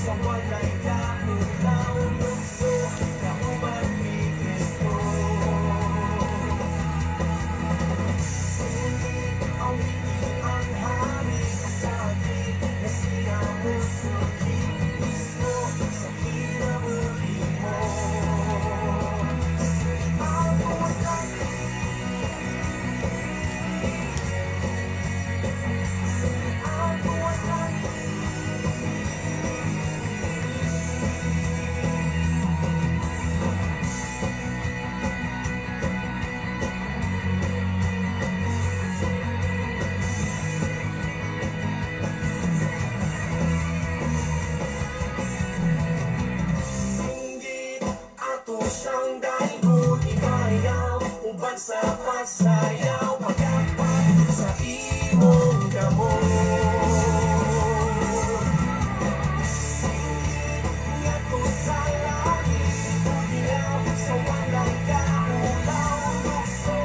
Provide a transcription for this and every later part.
Sa walay kaulaw, lukso kauban ni Kristo. Singit awiti ang hari, kasagi na siya musugi mismo sa kinabuhi mo. Singit ang buwas langit, singit ang buwas langit. Singgit ato siyang daigon, ibayaw uban sa pagsayaw, pagkapat sa imong kamot. Singgit ngadto sa langit, uglaw sa walay kaulaw, lukso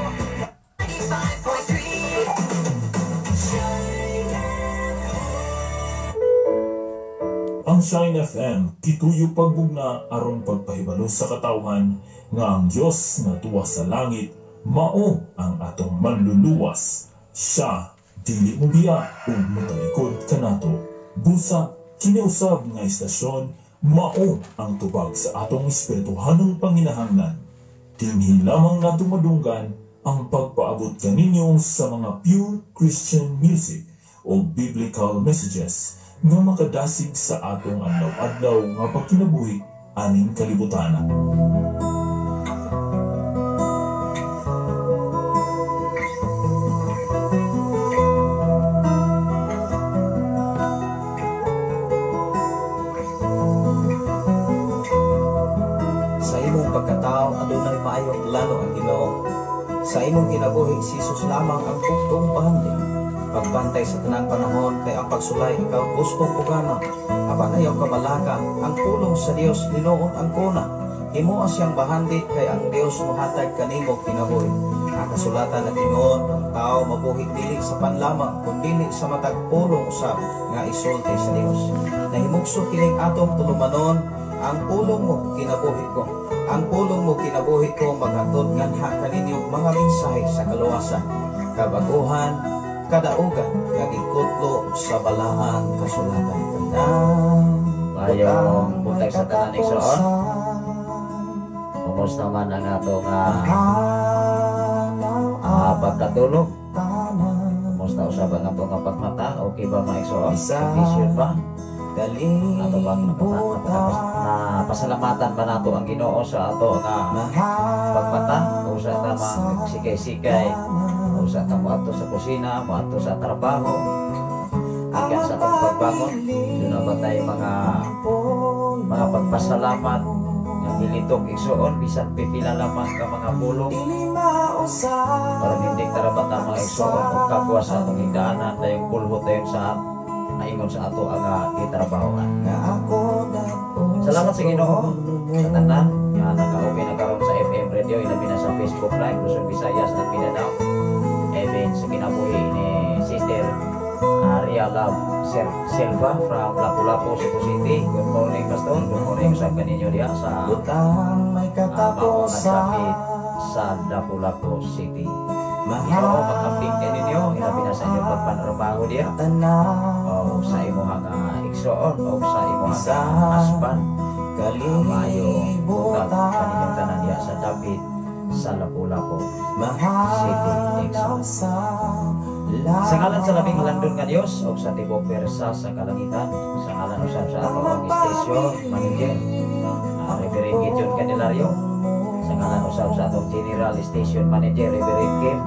95.3 Shine Ang Shine FM, kituyo pagbugna aron pagpahibalo sa katawhan nga ang Dios nga tuwa sa langit mao ang atong manluluwas. Siya dili mo biya ug motalikod kanato. Busa kini usab nga istasyon mao ang tubag sa atong espirituhanong panginahanglan. Dinhi lamang nato madunggan ang pagpaabot kaninyo sa mga pure Christian music o biblical messages nga makadasig sa atong adlaw-adlaw nga pagkinabuhi aning kalibutan. Sa imong pagkatao adunay maayong plano ang Ginoo. Sa imong kinabuhi si Jesus lamang ang buktong bahandi. Pagbantay sa tanang panahon kay ang pagsulay ikaw gustong pugana. Apan ayaw kabalaka ang pulong sa Dios hinuon ang kuna. Himoa siyang bahandi kay ang Dios mohatag kanimo kinabuhi. Ang kasulatan nag-ingon ang tao mabuhi dili sa panlamang kun dili sa matag pulong usab nga isulti sa Dios. Nahimugso kining atong tulumanon, ang pulong mo kinabuhi ko. Ang pulong mo kinabuhi ko maghatod nganha kaninyo mga mensahe sa kaluwasan, kabaguhan, kadaugan nga gikutlo sa balaang kasulatan. Mayong buntag sa tanan, igsoon. Kumusta man ang ato nga pagkatulog? Kumusta usab ang ato nga pagmata? Okay ba mga igsoon? Condition ba? Ato bang napasalamatan ba nato ang Ginoo sa ato nga pagmata? Usa ta magsikay-sikay, usa ta moadto sa kusina, moadto sa trabaho, gikan sa atong pagbangon, duna ba tayo mga pagpasalamat nga gilitok, igsoon, bisan pipila lamang ka mga pulong para hindi tara ba ta mga igsoon og kapwa sa atong higdaanan dayong pulhot dayon sa maingon sa ato ang gitrabahoan. Salamat sa Ginoo sa tanan nga naka-open na karon sa FM radio, ilabi na sa Facebook Live Luzon, Visayas at Mindanao. Even sa kinabuhi ni Sister Ria Love Silva from Lapu-Lapu, Cebu City. Good morning, Pastor. Good morning sa kaninyo diha sa Butang may Maong katapusan dapit sa Lapu-Lapu City. Ginoo mag-amping kaninyo, ilabi na sa inyong pagpanrabaho diha o sa imong nga igsoon o sa imong nga husband. Maayong buntag kaninyong tanan diha sa dapit sa Lapu-Lapu City, igsoon. Sa ngalan sa labing halandon nga Dios o sa tibuok pwersa sa kalangitan, sa ngalan usab sa ato ang station manager, Reverend Gideon Candelario, sa ngalan usab sa atong general station manager, Reverend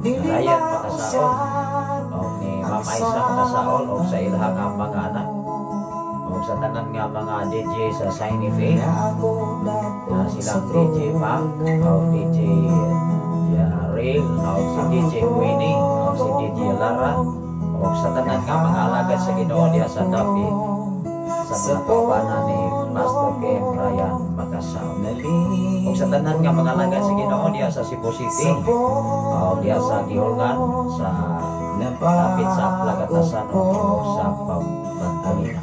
Kim Ryan Makasaol, o ni Ma'am Aisa Makasaol, o sa ilahang nga mga anak, o sa tanan nga mga DJ sa Shine FM, na silang DJ Mac, o DJ Real, o si DJ Winnie, o si DJ Lara, o sa tanan nga mga alagad sa Ginoo diha sa dapit sa mga kaubanan ni Pastor Ken Ryan Makasaol. O sa tanan nga mga alagad sa Ginoo diha sa Cebu City, o diha sa Gihulngan, sa dapit sa Plagatasan o sa Pampantalina.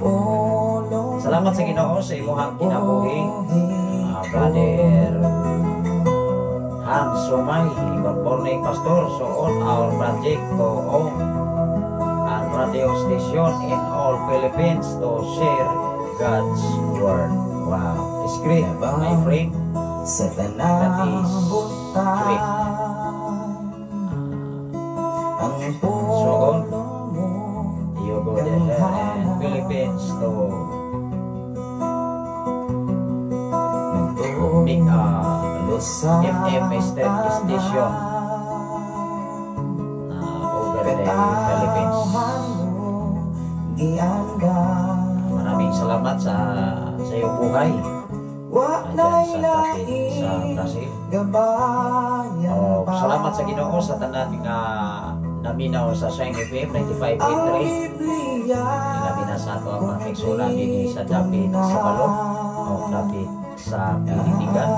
Salamat. Salamat sa Ginoo sa imuhang kinabuhi. Brother Hans Sumay, good morning, Pastor. So on our project to own and radio station in all Philippines to share God's word. Wow, it's great, my friend. Sa That tanang is butang great. Ang So on, pulong mo you go there and Philippines to make a sa FM station over the Philippines. Maraming salamat sa iyong buhay dyan sa dapit sa Brazil. Oh, salamat sa Ginoo sa tanan nga naminaw sa Shine FM 95.3. Ilabi na sa ato ang mga kaigsuonan dinhi sa dapit sa Balong o dapit sa Pilitigan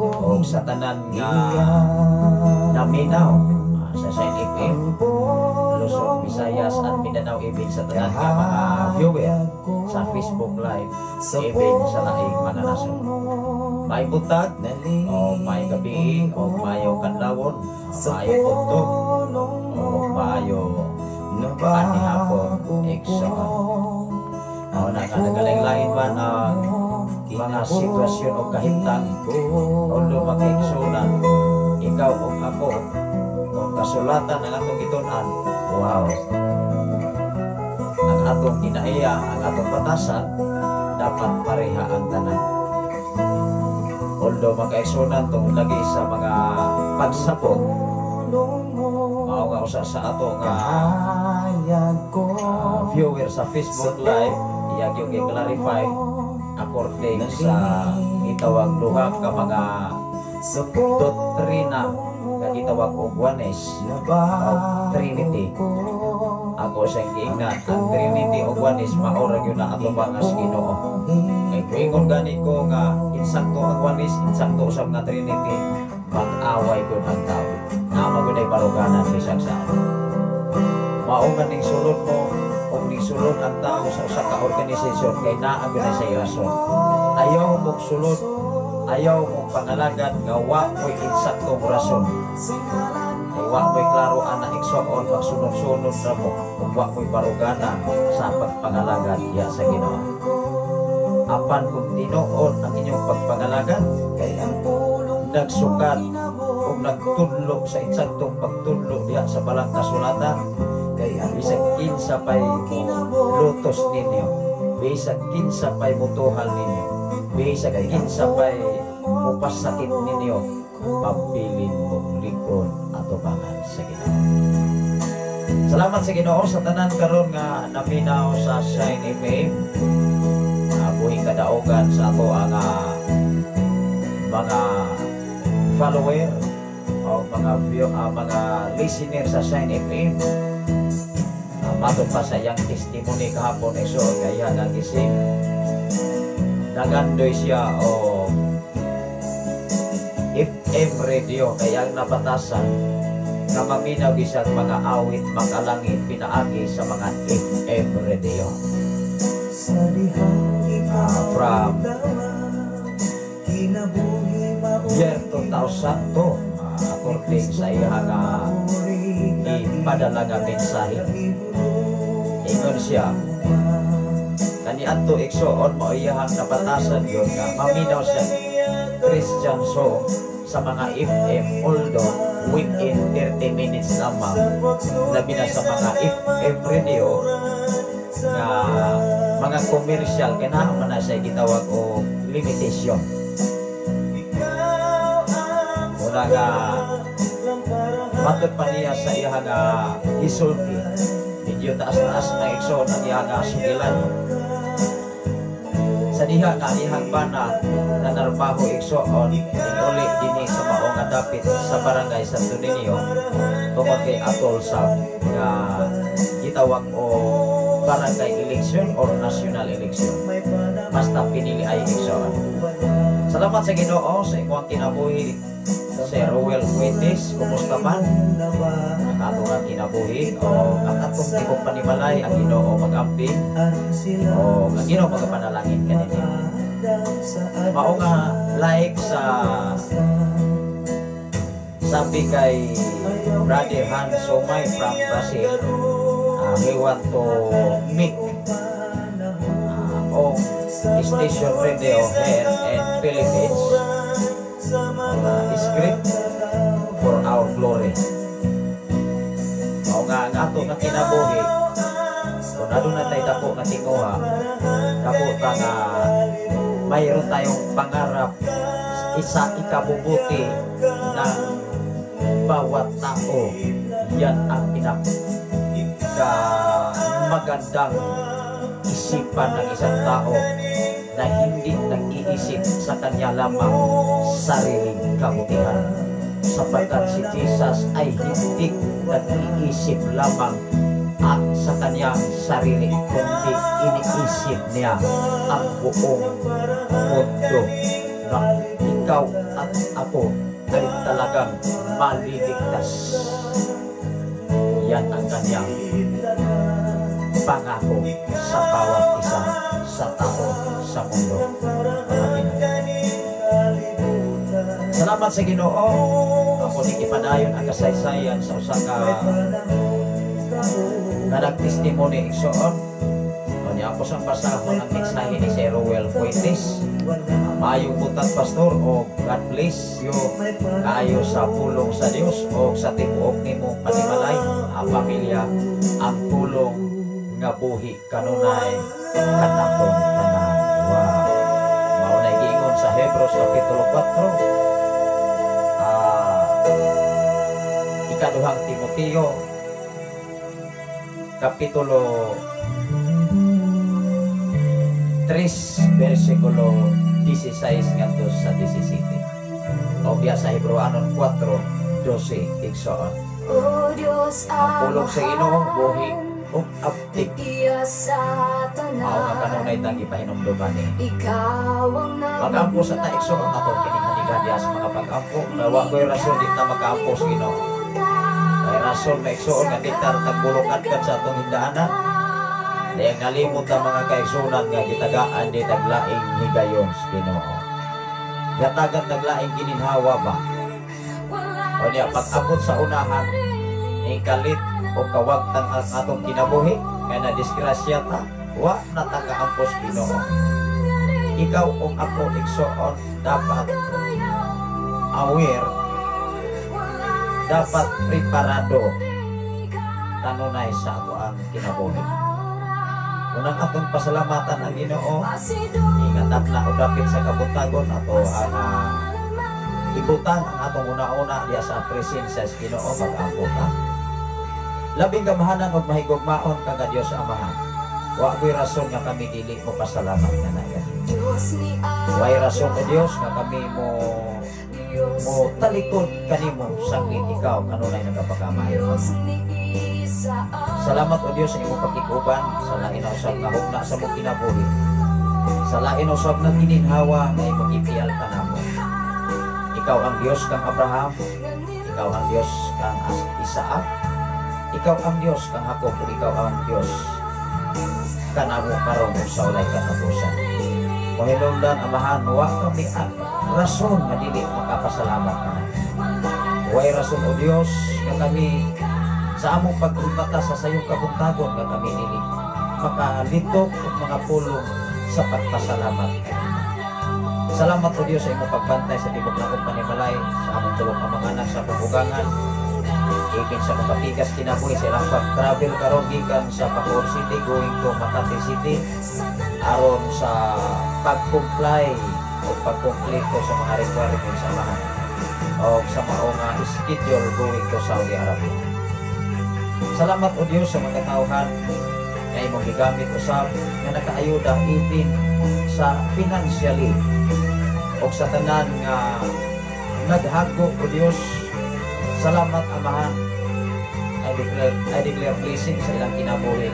o sa tanan nga naminaw sa Shine FM Luzon, Visayas at Mindanao, even sa tanan nga mga viewer sa Facebook Live, even sa laing mga nasod. May buntag o may gabi o maayong kadlawon, maayong udto o maayo ani hapon, igsoon. O na nga nagalain-lain man ang mga sitwasyon o kahimtang, although makaigsuonan, ikaw o ako, kung kasulatan ang atong gitun-an, wow, ang atong ginaiya, ang atong batasan, dapat pareha ang tanan. Although makaigsuonan, tungod lagi sa mga pagsabot, mao nga usa sa ato nga viewer sa Facebook Live, iya yung i-clarify according sa gitawag duha ka mga doktrina nga gitawag og Oneness o Trinity. Ako sa giingnan, ang Trinity o Oneness mao ra gyud na atubangas Ginoo. Kay moingon gani ko nga insakto ang Oneness, insakto usab nga Trinity, mag-away gud ang tao. Naa gud ay baruganan bisag saan. Mao nga ning sulod mo og ning sulod ang tao sa usa ka organisasyon kay naa gyud ay say rason. Ayaw mo sulod, ayaw mo pangalagad nga wa mo'y insaktong rason. Kay wa mo'y klaro ana, igsoon, magsunod-sunod ra mo kung wa mo'y barugana sa pagpangalagad diya sa Ginoo. Apan kung tinuod ang inyong pagpangalagad, nagsukat o nagtudlo sa insaktong pagtudlo diha sa balang kasulatan, bisag kinsa pay lutos ninyo, bisag kinsa pay mutuhal ninyo, bisag kinsa pay mupasakit ninyo, pabilin mong likod atubangan sa Ginoo. Salamat sa Ginoo sa tanan karon nga naminaw sa Shine FM. Buhi kadaugan sa ato ang mga follower o mga view, mga listener sa Shine FM. Matod pa sa iyang testimony kahapon, igsoon, kaya nga gising nagandoy siya o FM radio kaya ang nabatasan na maminaw gisang mga awit makalangit pinaagi sa mga FM radio. From year 2002, according sa iyang ipadala nga mensahe. Ingon siya kaniadto, igsoon, mao iyahang nabatasan yun nga maminaw siya Christian song sa mga FM, although within 30 minutes lamang, labi na sa mga FM radio nga mga commercial kay naa man na siya gitawag og limitation. Muna nga matod pa niya sa iya nga gisulti, medyo taas-taas na, igsoon, ang iya nga sugilan sa diha nga iyang bana na narbaho, igsoon, uli dinhi sa mao nga dapit sa barangay Santo Niño tungod kay atol sa nga gitawag o barangay election or national election, basta pinili ay, igsoon. Salamat sa Ginoo sa imong kinabuhi. Sir Ruel Fuentes, kumusta man ang ato nga kinabuhi o ang atong tibok panimalay? Ang Ginoo mag-amping o ang Ginoo magapanalangin kaninyo. Mao nga like sa sabi kay Brother Hans Somay from Brazil, he want to make o station radio here in Philippines script for our glory. Mao nga ang ato nga kinabuhi, kung aduna tay dako nga tinguha, dako ta nga mayroon tayong pangarap isa ikabubuti ng bawat tao. Yan ang pinaka magandang isipan ng isang tao na hindi nag-iisip sa kanya lamang sariling kabutihan. Sapagkat si Jesus ay hindi nag-iisip lamang at sa kanyang sarili, kundi iniisip niya ang buong mundo na ikaw at ako ay talagang maliligtas. Yan ang kanyang pangako sa bawat isa sa tao sa mundo. Mga pinag. Salamat sa Ginoo. Ako ni gipadayon ang kasaysayan sa usa ka nga nagtestimony, igsoon. O niya ako sang basahon ang mensahe ni Sir Ruel Fuentes. Maayong buntag, Pastor, o God bless you kaayo sa pulong sa Dios o sa tibuok nimo panimalay ang pamilya, ang pulong nga buhi kanunay kanatong tanan. Wow. Mao na giingon sa Hebreos kapitulo 4, Ikaduhang Timoteo kapitulo 3 versikulo 16 ngadto sa 17 o biya sa Hebreoanon 4:12, igsoon. O Diyos. Ang pulong sa Ginoo buhi ug aptik. Tagkia sa Mao nga kanunay tanan. Tang gipahinumduman ni. Ikaw ang Mag-ampo sa ta, igsoon, atong kining hanigan diha sa mga pag-ampo. Kay wa ko'y rason di ta makaampo sa Ginoo. Kay rason na, igsoon, nga di ta tagbulok-adkat sa atong hindaanan. Dahil nalimot ang mga kaigsunan nga gitagaan di taglaing higayon sa Ginoo. Gatagan taglaing gininhawa ba? O niya, pag-abot sa unahan, ning kalit o kawagtang ang atong kinabuhi, nga na disgrasya ta, wa na ta kaampos Ginoo. Ikaw ug ako, igsoon, dapat aware, dapat preparado kanunay sa ato ang kinabuhi. Unang atong pasalamatan ang Ginoo, ingatap na o dapit sa kabuntagon ato ang ibutang ang atong una-una diya sa presensya sa Ginoo, mag-ampo ta. Labing gamahanan ug mahigugmaon ka nga Dios Amahan. Wa ko'y rason nga kami dili mo pasalamat nga naya. Way rason, o Dios, nga kami mo mo talikod kanimo sanglit ikaw kanunay nagapakamayo. Salamat, o Dios, sa imong pakiguban sa lain na usab nga hugna sa mong kinabuhi. Sa lain usab nga gininhawa nga imong ipiyal kanamo. Ikaw ang Dios kang Abraham, ikaw ang Dios kang Isaac, ikaw ang Dios kang Jacob, ug ikaw ang Dios kanamo karon ug sa walay katapusan. Pahinungdan, Amahan, wa kami ang rason nga dili makapasalamat kana. Way rason, o Dios, nga kami sa among pag-ibata sa sayong kabuntagon nga kami dili makalitok og mga pulong sa pagpasalamat kanimo. Salamat, o Dios, sa imong pagbantay sa tibok nakong panimalay, sa among tulo ka mga anak, sa akong ugangan, ipin sa mga pikas kinabuhi sa ilang pag-travel karon gikan sa Bacoor City going to Makati City aron sa pag-comply o pagkompleto sa mga requirements sa mga o sa mao nga schedule going to Saudi Arabia. Salamat, o Dios, sa mga tauhan nga imong gigamit usab nga nakaayuda ipin sa financially o sa tanan nga naghago, o Dios. Salamat, Amahan. I declare blessing sa ilang kinabuhi.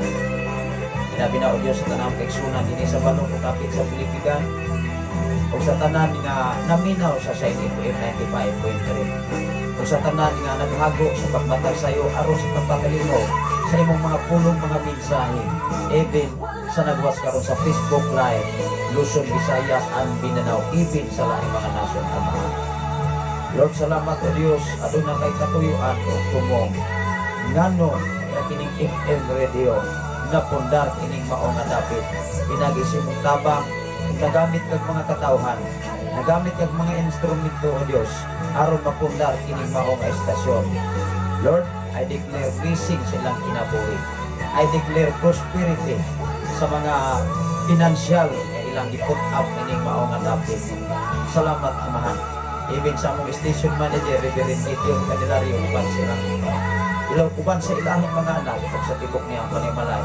Inabi na, o Dios, sa tanang kaigsunan dinhi sa balong o kapit sa Pilipigan. Ug sa tanan nga naminaw sa Shine FM 95.3. Ug sa tanan nga naghago sa pagmatag sayo aron sa pagpatalino sa imong mga pulong, mga mensahe, even sa nagwas karon sa Facebook Live, Luzon, Visayas and Mindanao, even sa laing mga nasyon, Ama. Lord, salamat o Dios, aduna kay katuyuan o tumong ngano nga kining FM radio napundar kining mao nga dapit pinagi sa imong tabang. Nagamit kag mga katawhan, nagamit kag mga instrumento, o Dios, aron mapundar kining mao nga estasyon. Lord, I declare blessing sa ilang kinabuhi. I declare prosperity sa mga financial nga ilang gi-put up ining mao nga dapit. Salamat, Amahan. Even sa among station manager, Reverend Gideon Candelario, uban silang ilaw, uban sa ilahing mga anak ug sa tibok niyang panimalay.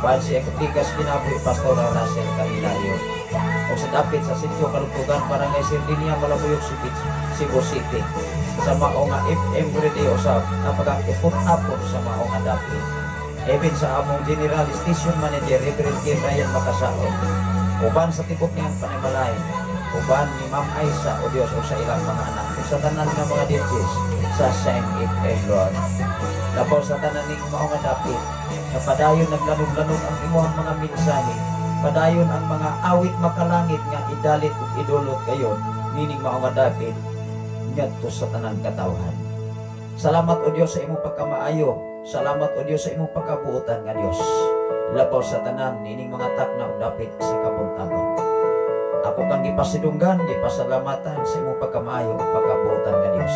Uban siya kutigas kinabuhi, Pastor Russell Candelario. O sa dapit sa Sitio Kalugtugan, Barangay Sardinia, Malabuyok City, Cebu City. Sa mao nga FM radio sa napaka-iput up sa mao nga dapit. Even sa among General Station Manager, Reverend Kim Ryan Makasaon. Uban sa tibok niyang panimalay, uban ni Ma'am Aisa, o Diyos, o sa ilang mga anak, o sa tanan nga mga DJs sa Shine FM, Lord. Labaw sa tanan ning mao nga dapit, na padayon naglanog-lanog ang imuhang mga mensahe, padayon ang mga awit makalangit nga idalit ug idulot kayo nining mao nga dapit ngadto sa tanan katawhan. Salamat, o Dios, sa imong pagkamaayo. Salamat, o Dios, sa imong pagkabuotan nga Dios. Labaw sa tanan nining mga takna ug dapit sa kabuntagon. Ako kang gipasidunggan, gipasalamatan sa imong pagkamaayo ug pagkabuotan nga Dios.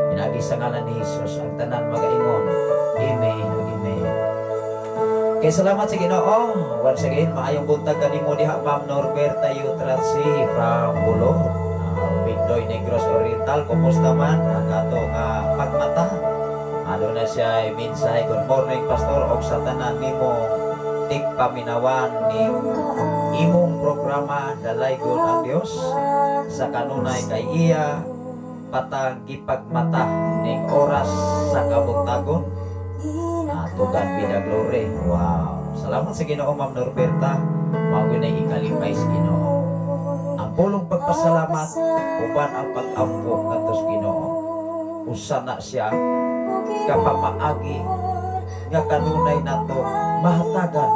Pinagi sa ngalan ni Jesus, ang tanan magaingon, "Amen ug amen." Kay salamat sa Ginoo. Once again, maayong buntag kanimo diha, Ma'am Norberta Yutratsi from Bulo, Bindoy, Negros Oriental. Kumusta man ang ato nga pagmata? Ano na siya mensahe? "Good morning, Pastor, og sa tanan nimo tigpaminawan ning imong programa Dalaygon ang Dios sa kanunay kay iya patang gipagmata ning oras sa kabuntagon. To God be the glory." Wow. Salamat sa Ginoo, Ma'am Norberta. Mao gyud nay ikalipay sa Ginoo. Ang pulong pagpasalamat uban ang pag-ampo ngadto sa Ginoo. Usa na siya ka pamaagi nga kanunay nato mahatagan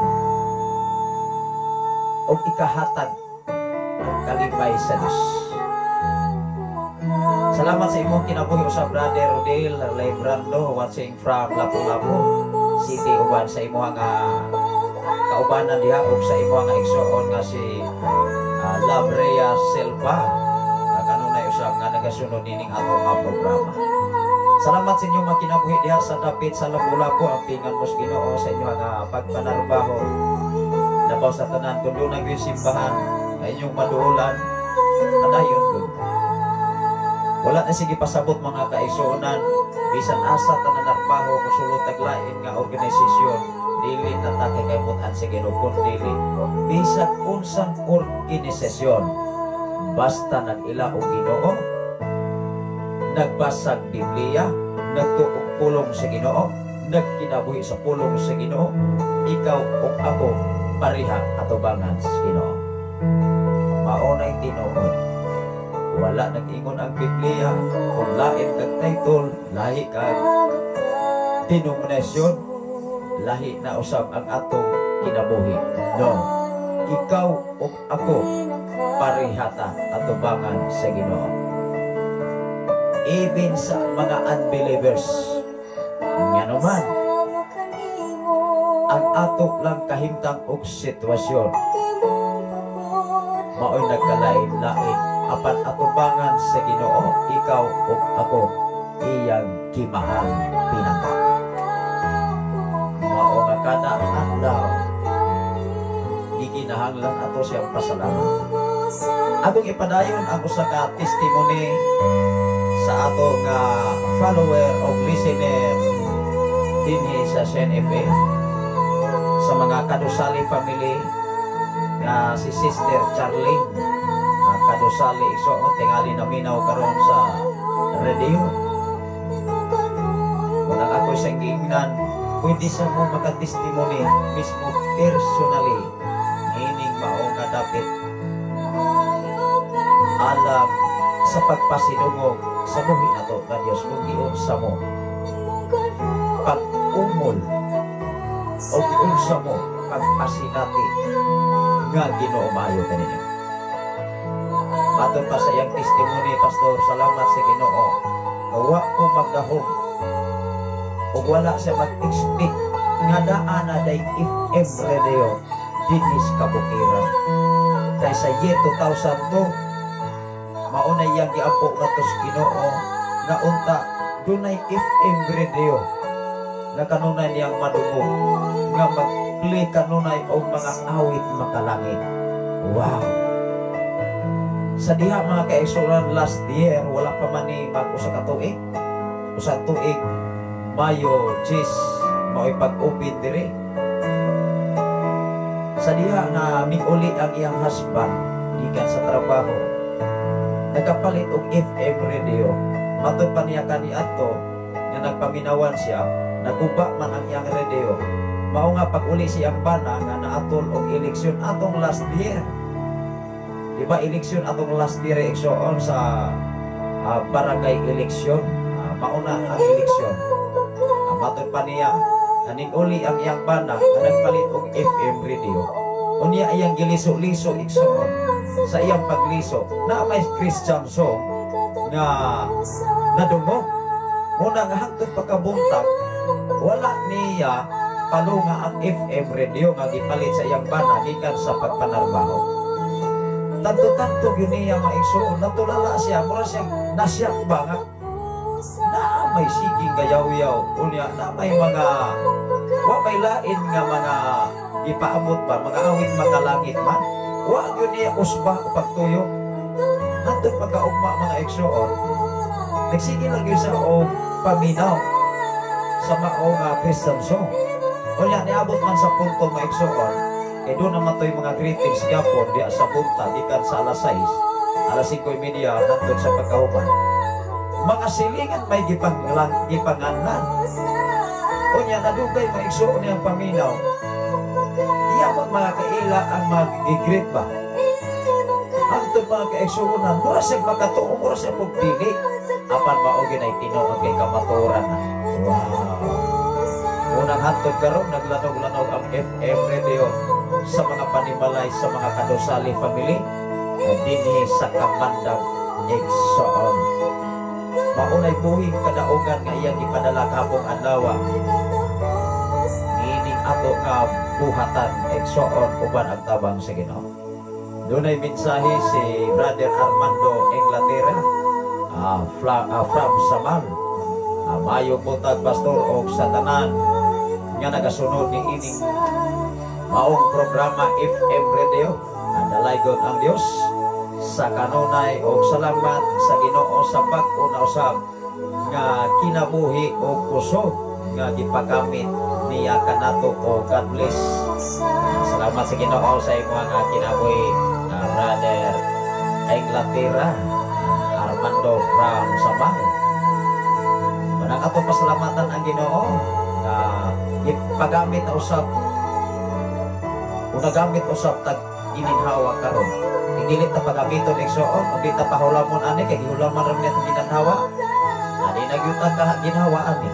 o ikahatag ang kalipay sa Dios. Salamat sa imong kinabuhi sa Brother Rodel Lebrando, watching from Lapu-Lapu City, uban sa imong nga kaubanan diha ug sa imong nga igsoon nga si Labrea Silva nga kanunay usab nga nagasunod nining atong nga programa. Salamat sa inyong mga kinabuhi diha sa dapit sa Lapu-Lapu. Ampingan mo sa Ginoo sa inyong nga pagpanarbaho. Labaw sa tanan, kung doon ang simbahan nga inyong maduolan, padayon gud. Wala na sige pasabot, mga kaigsuonan, bisan asa tanan narbaho, mosulod taglain nga organisasyon, dili na ta kay kaibutan sa Ginoo kun dili bisan unsang organisasyon, basta nag-ila og Ginoo, nagbasag Biblia, nagtuo og pulong sa Ginoo, nagkinabuhi sa pulong sa Ginoo, ikaw ug ako pareha atubangan sa Ginoo. Mao nay tinuod. Wala nag-ingon ang Biblia kung lain kag title, lahi kag denominasyon, lahi na usab ang atong kinabuhi. No. Ikaw ug ako parehata atubangan sa Ginoo. Even sa mga unbelievers, ngano man ang ato lang kahimtang og sitwasyon, mao'y nagkalain-lain, apan atubangan sa Ginoo, ikaw ug ako iyang gimahal pinaka. Mao nga kada adlaw gikinahanglan ato siyang pasalamat. Atong ipadayon ang usa ka testimony sa ato nga follower o listener dinhi sa CNFA, sa mga Kadusali family nga si Sister Charlene Kadusali, igsoon, tingali naminaw karon sa radio. Kung ang ako sa giingnan, pwede sa mo maka-testimony mismo personally ining mao nga dapit. pagandam sa pagpasidungog sa buhi nato nga Dios kung giunsa mo pag-umol o giunsa mo pagpasinati nga Ginoo maayo kaninyo. Matod pa sa iyang testimony, "Pastor, salamat sa Ginoo. Wa ko magdahom." Ug wala siya mag-expect nga naa na day FM radio dinhi sa kabukiran. Kay sa year 2002, mauna iyang giampo ngadto sa Ginoo nga unta dunay FM radio nga kanunay niyang madungog nga mag-play kanunay og mga awit makalangit. Wow! Sa diha, mga kaigsuonan, last year, wala pa man ni mag usa ka tuig. Usa tuig, Mayo 10, mao'y pag-open diri. Sa diha nga miguli ang iyang husband gikan sa trabaho, nagkapalit og FM radio. Matod pa niya kaniadto nga nagpaminawan siya, naguba man ang iyang radio. Mao nga pag-uli siyang bana nga naatol og eleksyon atong last year. Di ba eleksyon atong last year, igsoon, sa barangay eleksyon? Mauna ang eleksyon. Matod pa niya, naning uli ang iyang bana nga nagpalit og FM radio. Unya iyang giliso-liso, igsoon. Sa iyang pagliso, na may Christian song nga nadungog. Muna nga hangtod pagkabuntag, wala niya palunga ang FM radio nga gipalit sa iyang bana gikan sa pagpanarbaho. Tanto-tanto gyud niya, mga igsoon, natulala siya, mura siya nasyak ba nga naa may siging gayaw-yaw, unya na may mga wa may lain nga mga gipaamot ba, mga awit makalangit man. Wa gyud niya usba o pagtuyo. Hangtod pagkaugma, mga igsoon, nagsige lang gyud siya og paminaw sa mao nga Christian song. Unya niabot man sa punto, mga igsoon, kay doon naman to'y mga greetings gyapon diya sa buntag gikan sa alas 6, alas 5:30 hangtod sa pagkahuman. Mga silingan may gipanganan. Unya nadugay, mga igsoon, niyang paminaw. Iya bang mga kaila ang mag-greet ba? Hangtod, mga kaigsuonan, mura siya makatuo, mura siya pagdili. Apan mao gyud ay tinuod kay kamaturan na. Wow! Unang hantod karon naglanog-lanog ang FM radio sa mga panimalay, sa mga Kadosali family dinhi sa Kamandag, igsoon. Maunay buhing kadaogan nga iyang ipadala kahapong adlaw. Niining ato nga buhatan, igsoon, uban ang tabang sa Ginoo. Dunay mensahe si Brother Armando Inglaterra from Samal. Maayong buntag, Pastor, og sa tanan nga nagasunod ni ining maong programa FM Radio. Dalaygon ang Dios sa kanunay og salamat sa Ginoo sa bag-o na usab nga kinabuhi o kusog nga gipagamit niya kanato o God bless. Salamat sa Ginoo sa imong nga kinabuhi, Brother Inglaterra Armando from Samal. Manang ato pasalamatan ang Ginoo nga ipagamit na usab o nagamit usab tag gininhawa karon. Dili ta pagamiton, igsoon, ug di ta pahulamon ani kay gihulaman ra ni atong ginhawa. Ani nagyuta ka ginhawa ani.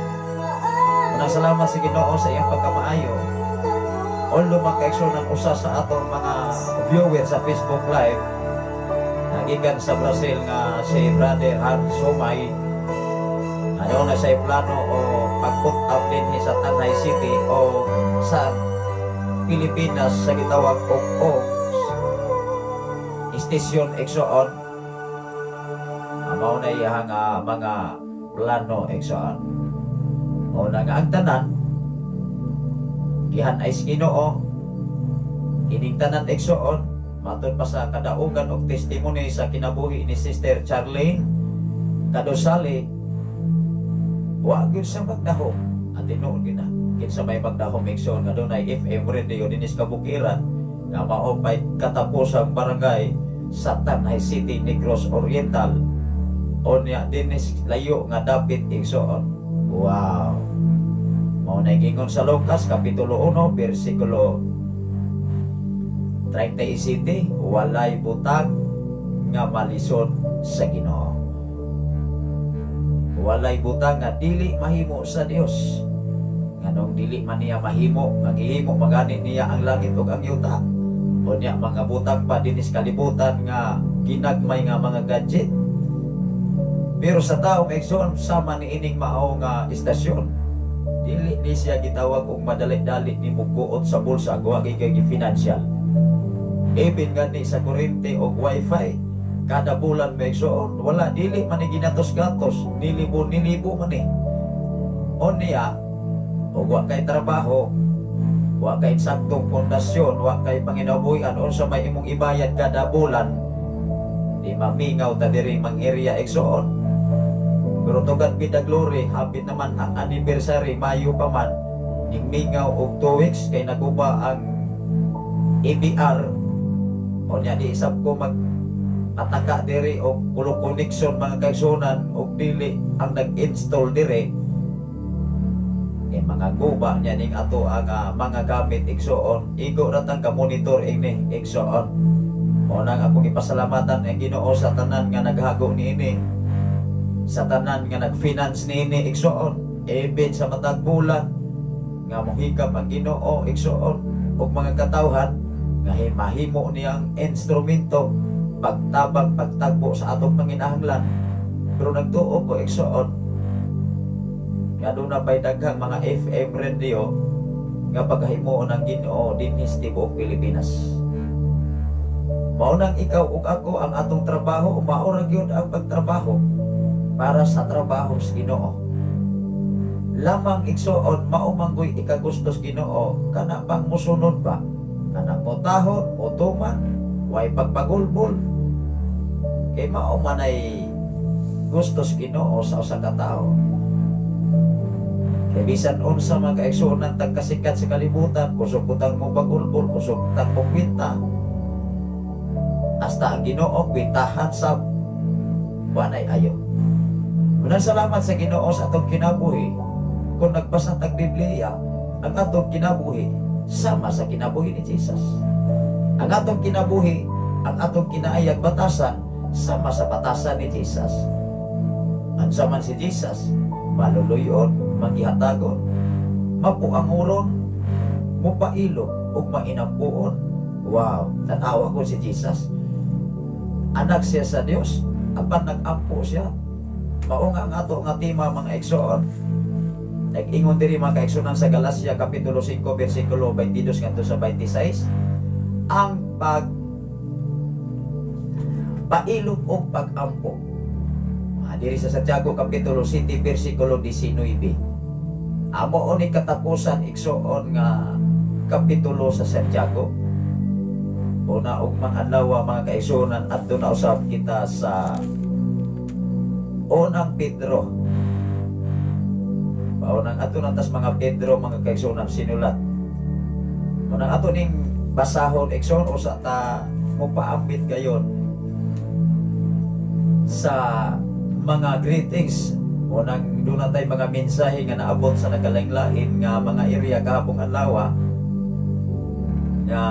Unang salamat sa Ginoo sa iyang pagkamaayo. Although, mga kaigsuonan, usa sa atong mga viewer sa Facebook Live nagikan sa Brazil nga si Brother Hans Sumay, ano na sa plano o pag-put up din sa Tanay City o sa Pilipinas sa gitawag og o station, igsoon. Mao na iyang mga plano, igsoon. Mao na nga ang tanan gihan ay sa Ginoo kining tanan, igsoon. Matod pa sa kadaugan og testimony sa kinabuhi ni Sister Charlene Kadosali, wa gyud siya magdahom. At tinuod gyud na kinsa may magdahom, igsoon, nga dunay FM radio dinhi sa kabukiran nga mao pay katapusang barangay sa Tanay City, Negros Oriental, unya dinhi layo nga dapit, igsoon? Wow! Mao na gingon sa Lucas kapitulo 1 bersikulo 37, walay butang nga malisod sa Ginoo. Walay butang nga dili mahimo sa Dios. Nganong dili man niya mahimo, nga gihimo magani niya ang langit ug ang yuta. Unya mga butang pa dinis kalibutan nga ginagmay nga mga gadget. Pero sa tao, mga, sama ni ining mao nga istasyon, dili ni siya gitawag og madali-dali ni muguot sa bulsa, guwa kay kay financial. Even gani sa kuryente og wifi kada bulan, mga igsoon, wala, dili man ni ginatos-gatos, nilibo nilibo man ni. Unya og wa kay trabaho, wa kay saktong pundasyon, wa kay panginabuhian, unsa may imong ibayad kada bulan? Di mamingaw ta diri mang area, igsoon. Pero to God be the glory, hapit naman ang anniversary, Mayo pa man, ningmingaw og 2 weeks kay naguba ang ABR. Unya di isab ko mag ataka diri og kulo connection, mga kaigsunan, og dili ang nag-install diri kay mga guba niya ning ato ang mga gamit, igsoon. Igo ra tang ka-monitor ini, igsoon. Mao nang akong ipasalamatan ang Ginoo sa tanan nga naghago niini, sa tanan nga nag-finance niini, igsoon, even sa matag bulan nga mohikap ang Ginoo, igsoon, ug mga katawhan nga mahimo niyang instrumento pagtabang, pagtagbo sa atong panginahanglan. Pero nagtuo ko, igsoon, nga doon na pa'y daghang mga FM radio nga paghimuon ng Ginoo dinhi sa tibuok Pilipinas. Mao nang ikaw ug ako, ang atong trabaho mao ra gyud ang pagtrabaho para sa trabaho sa Ginoo. Lamang, igsoon, mao manggoy ikagustos Ginoo kana bang musunod ba? Kana motahod, motuman, way pagpagulbol. Kay mao man ay gustos Ginoo sa usa ka tawo. Kay bisan unsa man kaigsuonan tag kasikat sa kalibutan, kusog butang mo pagulbol, kusog tang mo kwenta. Hasta ang Ginoo kwentahan sa wanay ayo. Munang salamat sa Ginoo sa atong kinabuhi. Kung nagbasa tag Biblia, ang atong kinabuhi sama sa kinabuhi ni Jesus. Ang atong kinabuhi, ang atong kinaayag batasan sama sa batasan ni Jesus. Unsa man si Jesus, maluluyon, manggihatagon, mapuanguron, mupailog, ug mainampuon. Wow, tanawa ko si Jesus. Anak siya sa Dios, apan nag-ampo siya. Mao nga ang ato nga tema, mga igsoon. Nag-ingon diri, mga kaigsunan, sa Galacia kapitulo 5 bersikulo 22 ngadto sa 26, ang pag pailog og pag-ampo. Diri sa Santiago kapitulo 7 bersikulo 19. Amo ni katapusan, igsoon, nga kapitulo sa Santiago. Una og mga adlaw, mga kaigsuonan, adto na usab kita sa Unang Pedro. Paunang ato na tas mga Pedro, mga kaigsuonan, sinulat. Unang ato ning basahon, igsoon, usa ta mopaambit gayon sa mga greetings. Unang doon na tay mga mensahe nga naabot sa nagkalain-lain nga mga area kahapong adlaw nga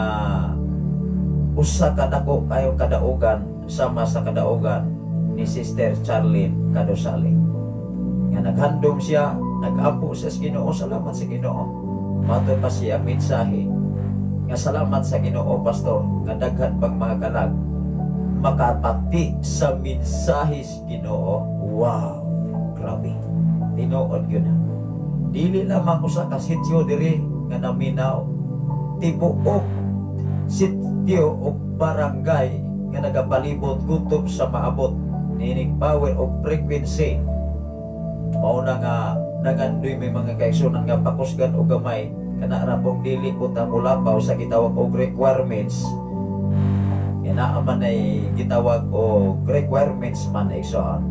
usa ka dako kayong kadaugan sama sa kadaugan ni Sister Charlene Kadosali nga naghandom siya, nag-ampo siya sa Ginoo. Salamat sa Ginoo. Matod pa siya ang mensahe nga salamat sa Ginoo, pastor, nga daghan pang mga kalag makapati sa mensahe sa Ginoo. Wow, grabe, tinuod yun. Dili lamang usa ka sityo diri nga naminaw, tibuok sityo o barangay nga nagapalibot gutom sa maabot nining power o frequency. Mao na nga nangandoy may mga kaigsunan nga pakusgan og gamay kana ra pong dili ko ta mulapaw sa gitawag og requirements. Nga naa man ay gitawag og requirements man, igsoon,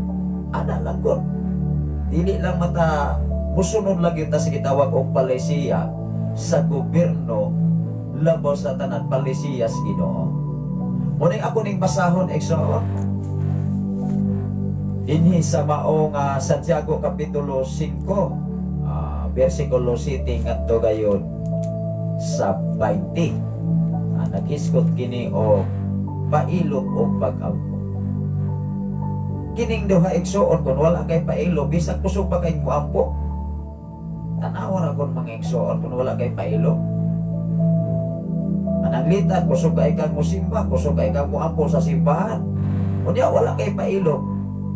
ana lang gud, dili lang mata musunod lang gyud ta sa gitawag og palisiya sa gobyerno, labaw sa tanan palisiya sa Ginoo. Mo ako ning basahon, igsoon, dinhi sa mao nga Santiago kapitulo 5 versikulo 7 ngadto gayon sa 20. Naghisgot kini og pailog og pag-ampo. Kining duha, igsuon, kung wala kay pailob, bisag kusog pa kay muampo. Tanawa ra kon, mga igsuon, kung wala kay pailob. Mananglitan, kusog kay kang musimba, kusog kay kang muampo sa simbahan. Unya wala kay pailob,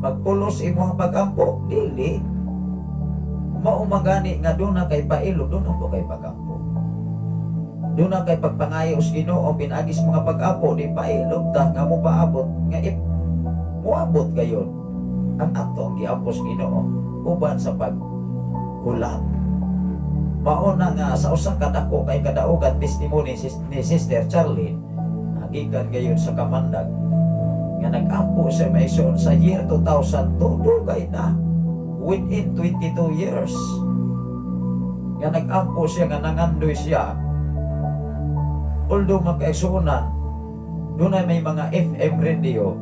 magpulos imong pag-ampo, dili. Mao magani nga duna kay pailob, duna po kay pag-ampo. Duna kay pagpangayo sa Ginoo pinaagis mga pag-ampo, di pailob ta nga mo paabot nga ip moabot gayon ang ato ang giampo sa Ginoo uban sa paghulat. Mao na nga sa usa ka dako kay kadaugan testimony ni Sister Charlene, gikan gayon sa Kamandag, nga nag-ampo siya, maigsoon, sa year 2002. Dugay na, within 22 years nga nag-ampo siya, nga nangandoy siya. Although, mga kaigsuonan, doon ay may mga FM radio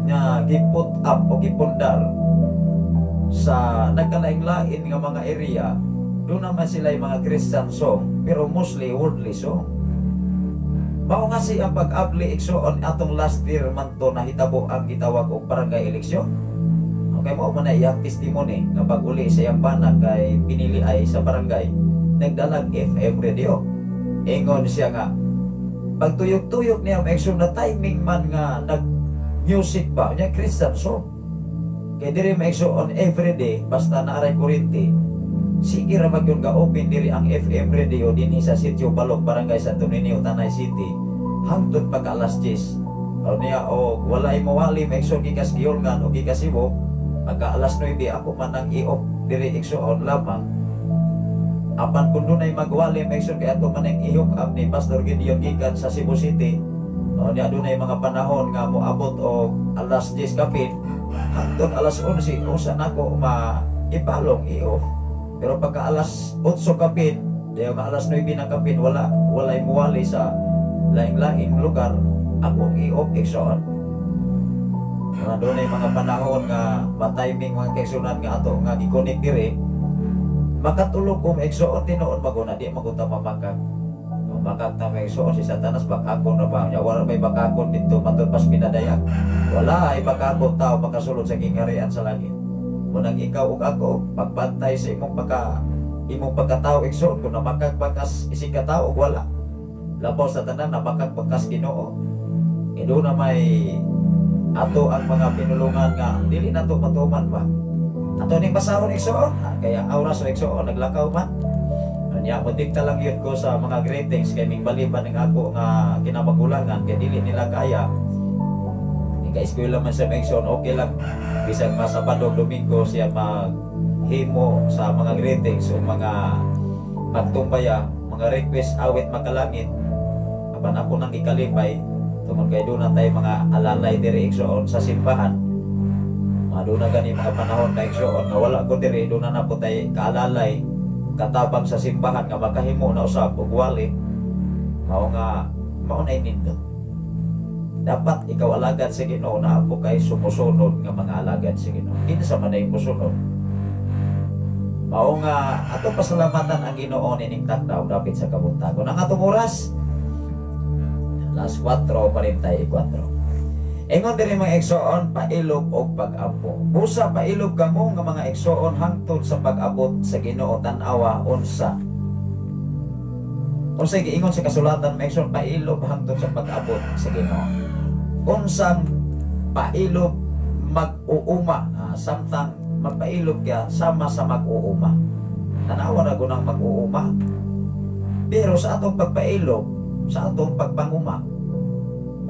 nga gi-put up o gipundar sa nagkalain-lain nga mga area. Doon naman sila yung mga Christian song, pero mostly worldly song. Mao nga si ang pag-abli, igsoon, atong last year man to nahitabo ang gitawag og barangay eleksyon. Okay, mao man na iyang testimony nga pag-uli sa iyang bana kay pinili ay sa barangay, nagdalag FM radio. Ingon siya nga pagtuyok-tuyok niya, maigsoon, na timing man nga nag music ba niya, Christian song. Kay diri, maigsoon, everyday basta naaray kuryente, sige ra magyud ga open diri ang FM radio dinhi sa Sitio Balok, Barangay Santo Niño, Tanay City, hangtod pagka alas 10. O niya o walay mawali, maigsoon, gikas Giulngan o gikas Cebu, pagka alas 9 ako man ang i-off diri, igsoon, lamang. Apan kung dunay magwali, maigsoon, kay ato man ang i-hook up ni Pastor Gideon gikan sa Cebu City. O niya dunay mga panahon nga moabot og alas 10 kapin hangtod alas 11, usa nako ma ipalong i-off. Pero pagka alas 8 kapin, dayon nga alas 9 na kapin, wala walay muwali sa laing-laing lugar, ako ang i-off, igsoon. Mga dunay mga panahon nga ma-timing, mga kaigsunan, nga ato nga gi-connect diri, makatulog ko, igsoon, tinuod maguna di magunta mamakak. Mamakak na, may igsoon, si Satanas bakakon na ba nya. Wala may bakakon dito matud pas pinadayag. Wala ay bakakon tao makasulod sa gingharian sa langit. Munang ikaw ug ako pagbantay sa imong pagkatao, igsoon, kung namakak bakas isig katao ug wala. Labaw sa tanan, namakak bakas Ginoo. Doon na may ato ang mga pinulungan nga dili nato matuman ba. Ato ning basahon, igsoon. Ah, kaya ang oras o, igsoon, naglakaw man. Anya mo dikta lang yun ko sa mga greetings kay ming baliban ng ako nga kinamagulangan kay dili nila kaya. Ika-eskwela man sa igsoon, okay lang bisag ma Sabado, Domingo siya maghimo sa mga greetings o mga pagtumbaya, mga request awit makalangit. Apan ako nang ikalipay tungod kay doon na tayo mga alalay diri, igsoon, sa simbahan. Mga doon na gani mga panahon na, igsoon, nga wala ko diri, doon na na po tayo kaalalay katabang sa simbahan nga makahimo na usab og wali. Mao nga mao na nindot. Dapat ikaw alagad sa Ginoo na ako kay sumusunod nga mga alagad sa Ginoo. Kinsa man ay musunod. Mao nga ato pasalamatan ang Ginoo nining takdaw dapit sa kabuntagon. Ang atong oras, alas 4:44. Ingon diri, mga igsoon, pailob og pag-ampo. Busa pailob kamo nga mga igsoon hangtod sa pag-abot sa Ginoo. Tan-awa unsa. Unsay giingon sa kasulatan, mga igsoon, pailob hangtod sa pag-abot sa Ginoo. Unsang pailob? Mag-uuma, samtang magpailob ka sama sa mag-uuma. Tanawa na gunang mag-uuma. Pero sa atong pagpailob, sa atong pagpanguma,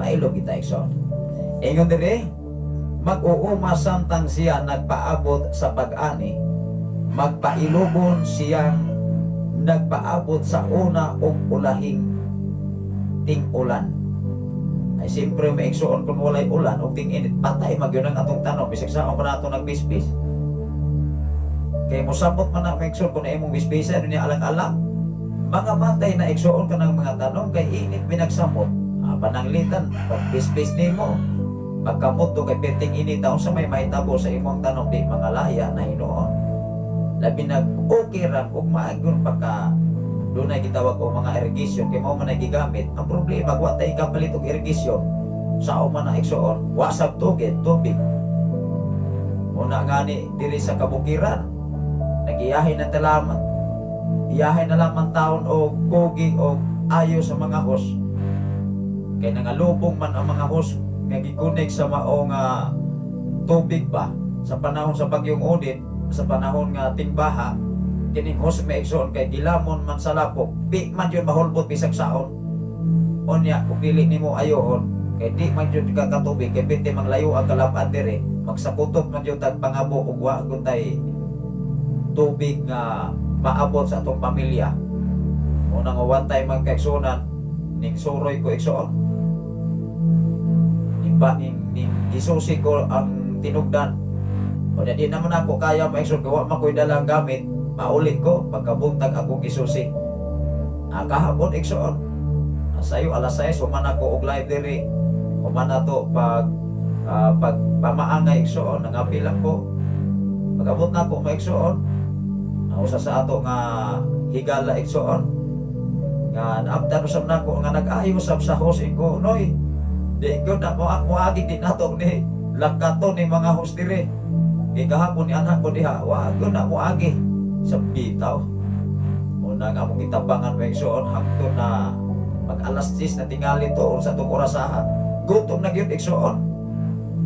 pailob kita, igsoon. Ingon dire, mag-uuma samtang siya nagpaabot sa pag-ani, magpailobon siyang nagpaabot sa una ug ulahing ting-ulan. Ay siyempre, may igsuon, kung walay ulan o ting-init, patay magyun ang atong tanom bisag saan pa nato nagbisbis. Kay mosapot man na, may igsuon, kung na imong bisbisa niya alang-alang. Mga matay na, igsuon, ka ng mga tanom kay init binagsamot. Pananglitan, pagbisbis nimo, pagkamot do kay perting init taon sa may mahitabo sa imong tanom, di mga laya na hinuon. Labi nag okay ra ug maagon pagka dunay gitawag og mga irrigation kay mao man ay gigamit. Ang problema, wa tay kapalit og irrigation. Sao man na, igsoon, wa sab tubig, tubig. Una gani diri sa kabukiran, nagiyahin na talaman, iyahin na lamang taon o kugi o ayo sa mga hose. Kay nangalubong man ang mga hose nga gikunik sa mao nga tubig ba sa panahon sa bagyong Odin, sa panahon nga tingbaha, kining hose, mga igsoon, kay gilamon man sa lapok, di man yun mahulbot bisag saon. Unya kung dili nimo ayohon kay di man jud ka katubig, kay piti manglayo ang kalapan diri, magsakutok man jud tag pangabo ug wa gud tay tubig nga maabot sa atong pamilya. Una nga one time, mga kaigsunan, ning suroy ko, igsoon, ning ba ning, ning gisusi ko ang tinugdan. Unya di naman ako kaya, mga igsoon, gawa man ko'y dalang gamit, mauli ko pagkabuntag akong gisusi. Ah, kahapon, igsoon, sayo alas 6 human ako og live diri. Human na to pag pamaangay, igsoon, nangapilang ko. Pag-abot na ako, mga igsoon, nausa sa ato nga higala, igsoon, nga naabdan usab nako nga nag-ayo usab sa hose ko, "Noy, di ko na mo moagi, di nato ni lakato ni mga hose diri." Kay kahapon ni anak ko diha, wa ko na moagi sa bitaw. Una nga among gitabangan, mga igsoon, hangtod na mag alas 10 na tingali to sa atong orasaha. Gutom na gyud, igsoon.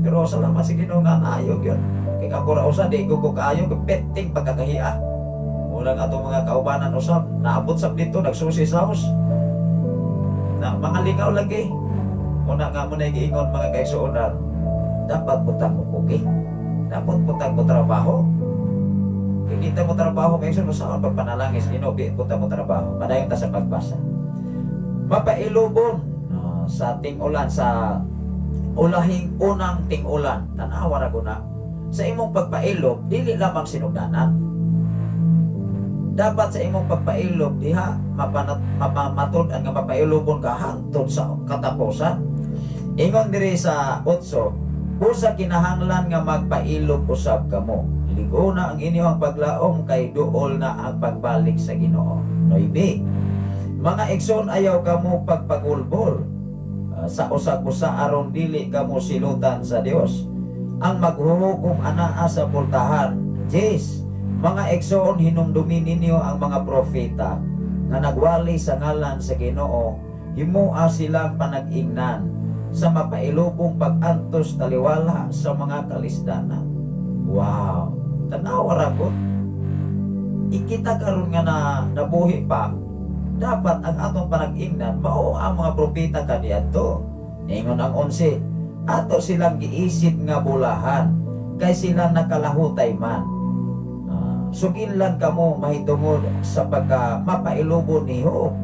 Pero salamat sa Ginoo nga naayo gyud. Kay ako ra usa di ko kaayo petting pagkakahia. Unang atong mga kaubanan usab naabot sab dito, nagsusi sa house. Na mga lingaw lagi. Una nga mo na giingon, mga kaigsuonan, dapat putang mo kuki. Dapat putang mo trabaho. Kay di ta mo trabaho, mga igsoon, saan pagpanalangin sa Ginoo, di putang mo trabaho. Padayon ta sa pagbasa. Mapailubon, no, sa ting-ulan, sa ulahing unang ting-ulan. Tanawa ra ko na. Sa imong pagpailob, dili lamang sinugdanan. Dapat sa imong pagpailob diha mapamatud-an nga mapailobon ka hangtod sa katapusan. Ingon diri sa 8, "Usa kinahanglan nga magpailob usab kamo. Lig-ona ang inyong paglaom kay duol na ang pagbalik sa Ginoo." 9. "Mga igsoon, ayaw kamo pagpagulbol sa usag-usa aron dili kamo silutan sa Dios. Ang maghuhukom anaa sa pultahan." 10. "Mga igsoon, hinumdumi ninyo ang mga propeta nga nagwali sa ngalan sa Ginoo. Himoa silang panag-ingnan sa mapailubong pag-antos taliwala sa mga kalisdanan." Wow! Tanawa ra ko. Ikita karon nga na nabuhi pa, dapat ang atong panag-ingnan mao ang mga propeta kaniadto. Ingon ang 11, "Ato silang giisip nga bulahan kay sila nakalahutay man. Suginlan kamo mahitungod sa pagka mapailubon ni Job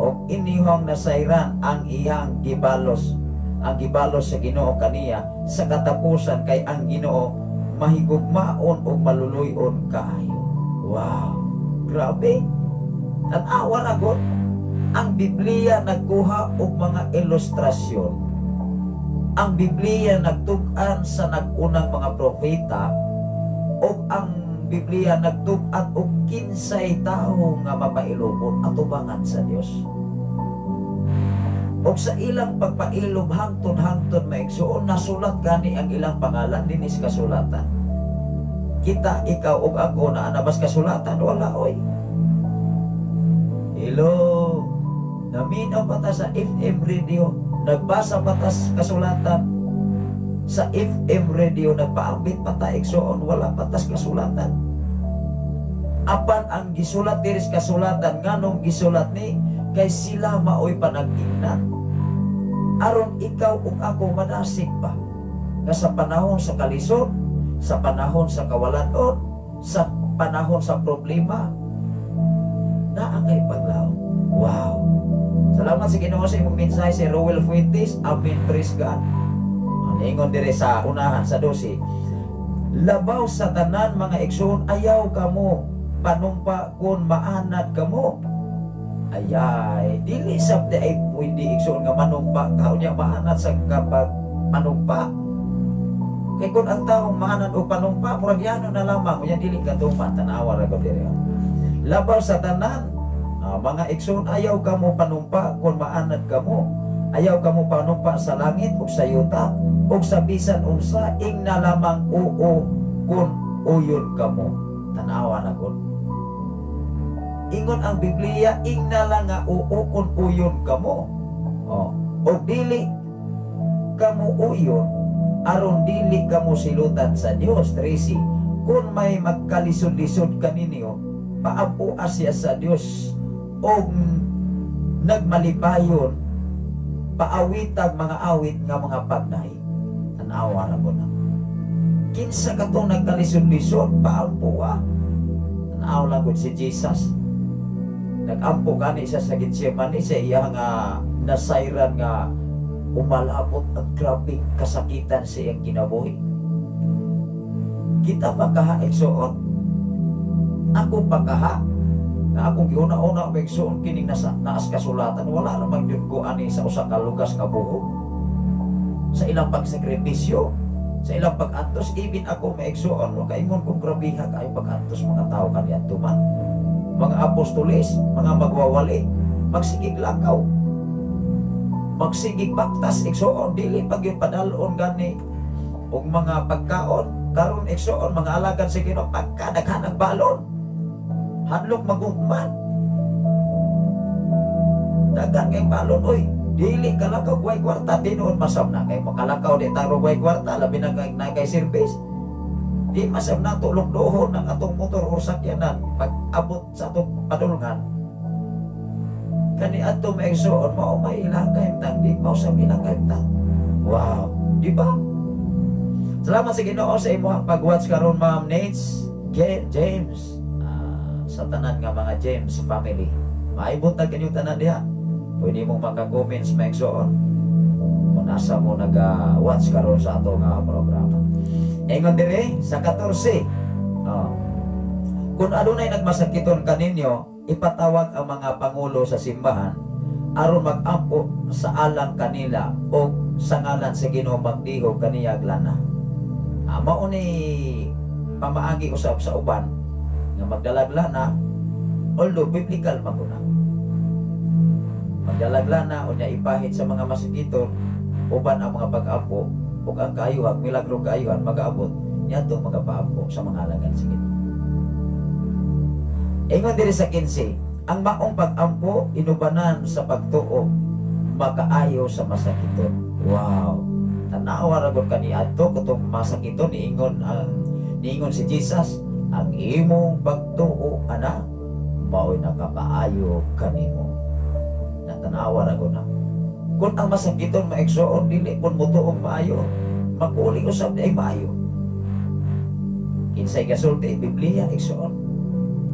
og inihong nasayran ang iyang gibalos, ang gibalos sa Ginoo kaniya sa katapusan, kay ang Ginoo mahigugmaon ug maluluy-on kaayo." Wow, grabe. Tan-awa ra gud. Ang Biblia nagkuha og mga ilustrasyon. Ang Biblia nagtug-an sa nag-unang mga propeta ug ang Biblia nagtug-an og kinsay tawo nga mapailobon atubangan sa Dios. Og sa ilang pagpailob hangtod-hangtod, mga igsoon, nasulat gani ang ilang pangalan dinhi sa kasulatan. Kita, ikaw ug ako, naa na bas kasulatan? Wala oy. Hello. Naminaw pa ta sa FM radio, nagbasa pa ta sa kasulatan. Sa FM radio, nagpaambit pa ta, igsoon, wala pa ta sa kasulatan. Apan ang gisulat diri sa kasulatan, nganong gisulat ni? Kay sila maoy panag-ingnan. Aron ikaw ug ako madasig pa nga sa panahon sa kalisod, sa panahon sa kawalanon, sa panahon sa problema, naa kay paglaom. Wow! Salamat sa Ginoo sa imong mensahe si Roel Fuentes. Amen. Praise God. Ingon dire sa unahan sa 12. "Labaw sa tanan, mga igsoon, ayaw kamo panumpa kung maanad kamo." Ayay, dili sab di ay pwede, igsoon, nga manumpa ka unya maanad sa kapag manumpa. Kay kung ang taong maanad o panumpa, murag yano na lamang, unya dili ka tuman, tanawa ra ko diri. "Labaw sa tanan, mga igsoon, ayaw kamo panumpa kung maanad kamo. Ayaw kamo panumpa sa langit ug sa yuta ug sa bisan unsa, ingna lamang oo. Kung uyon kamo. Tanawa na gud. Ingon ang Biblia, ingna lang nga oo kung uyon kamo. Oh, o dili kamo uyon aron dili kamo silutan sa Dios. 13. Kung may magkalisod-lisod kaninyo, paampoa siya sa Dios og nagmalipayon, paawitag mga awit nga mga pagdaig. Tanawa ra ko na. Kinsa katong nagkalisod-lisod, paampoa. Tanaw lang gud si Jesus. Nagampo gani siya sa Gethsemane sa iya nga nasayran nga umalabot ang grabeng kasakitan sa iyang kinabuhi. Kita pa kaha, igsoon? Ako pa kaha nga akong giuna-una, igsoon, kining nasa naas kasulatan, wala ramang gyud ko ani sa usa ka lugas nga buhok. Sa ilang pagsakripisyo, sa ilang pag-antos, even ako, mga igsoon, makaingon kong grabiha kaayo pag-antos mga tao kaniadto man. Mga apostoles, mga magwawali, magsigig lakaw, magsigig baktas, igsoon, dili pag yung padalon gani og mga pagkaon. Karon, igsoon, mga alagad sa Ginoo, pagkadaghan ang balon, hadlok magugman. Daghan kay balon, oy. Dili kalakaw way kwarta, tinuod masab na kay makalakaw di taro way kwarta, labi na kay na kay service. Di masab na tulog dohon ang atong motor or sakyanan pag abot sa atong padulngan. Kani adto, mga igsoon, mao may ilang kahimtang, di mao sa ilang kahimtang. Wow, di ba? Salamat sa Ginoo sa imong pag-watch karon, Ma'am Nates James. Sa tanan nga mga James family. Maibot na kanyong tanan diha. Pwede mong maka-comments, mga igsoon, kung nasa mo nag-watch karon sa ato nga programa. Ingon dire sa 14. Oh. Kung adunay nagmasakiton kaninyo, ipatawag ang mga pangulo sa simbahan aron mag-ampo sa alang kanila o sa ngalan sa Ginoo magdihog kaniya lana. Mao ni pamaagi usab sa uban nga magdalag lana, although biblical man guna. Magdalag lana unya ipahid sa mga masakiton uban ang mga pag-ampo ug ang kaayuhan, milagro kaayuhan magaabot niadtong magapaampo sa mga alagad sa Ginoo. Ingon diri sa 15, ang maong pag-ampo inubanan sa pagtuo makaayo sa masakiton. Wow. Tanawa ra gud kaniadto katong masakiton, niingon si Jesus, "Ang imong pagtuo, anak, mao'y nakapaayo kanimo." Natanawa ra gud na. Kung ang masakiton, mga igsoon, dili pun motuong maayo, makuli usab di ay maayo. Kinsay gasulti? Biblia, igsoon.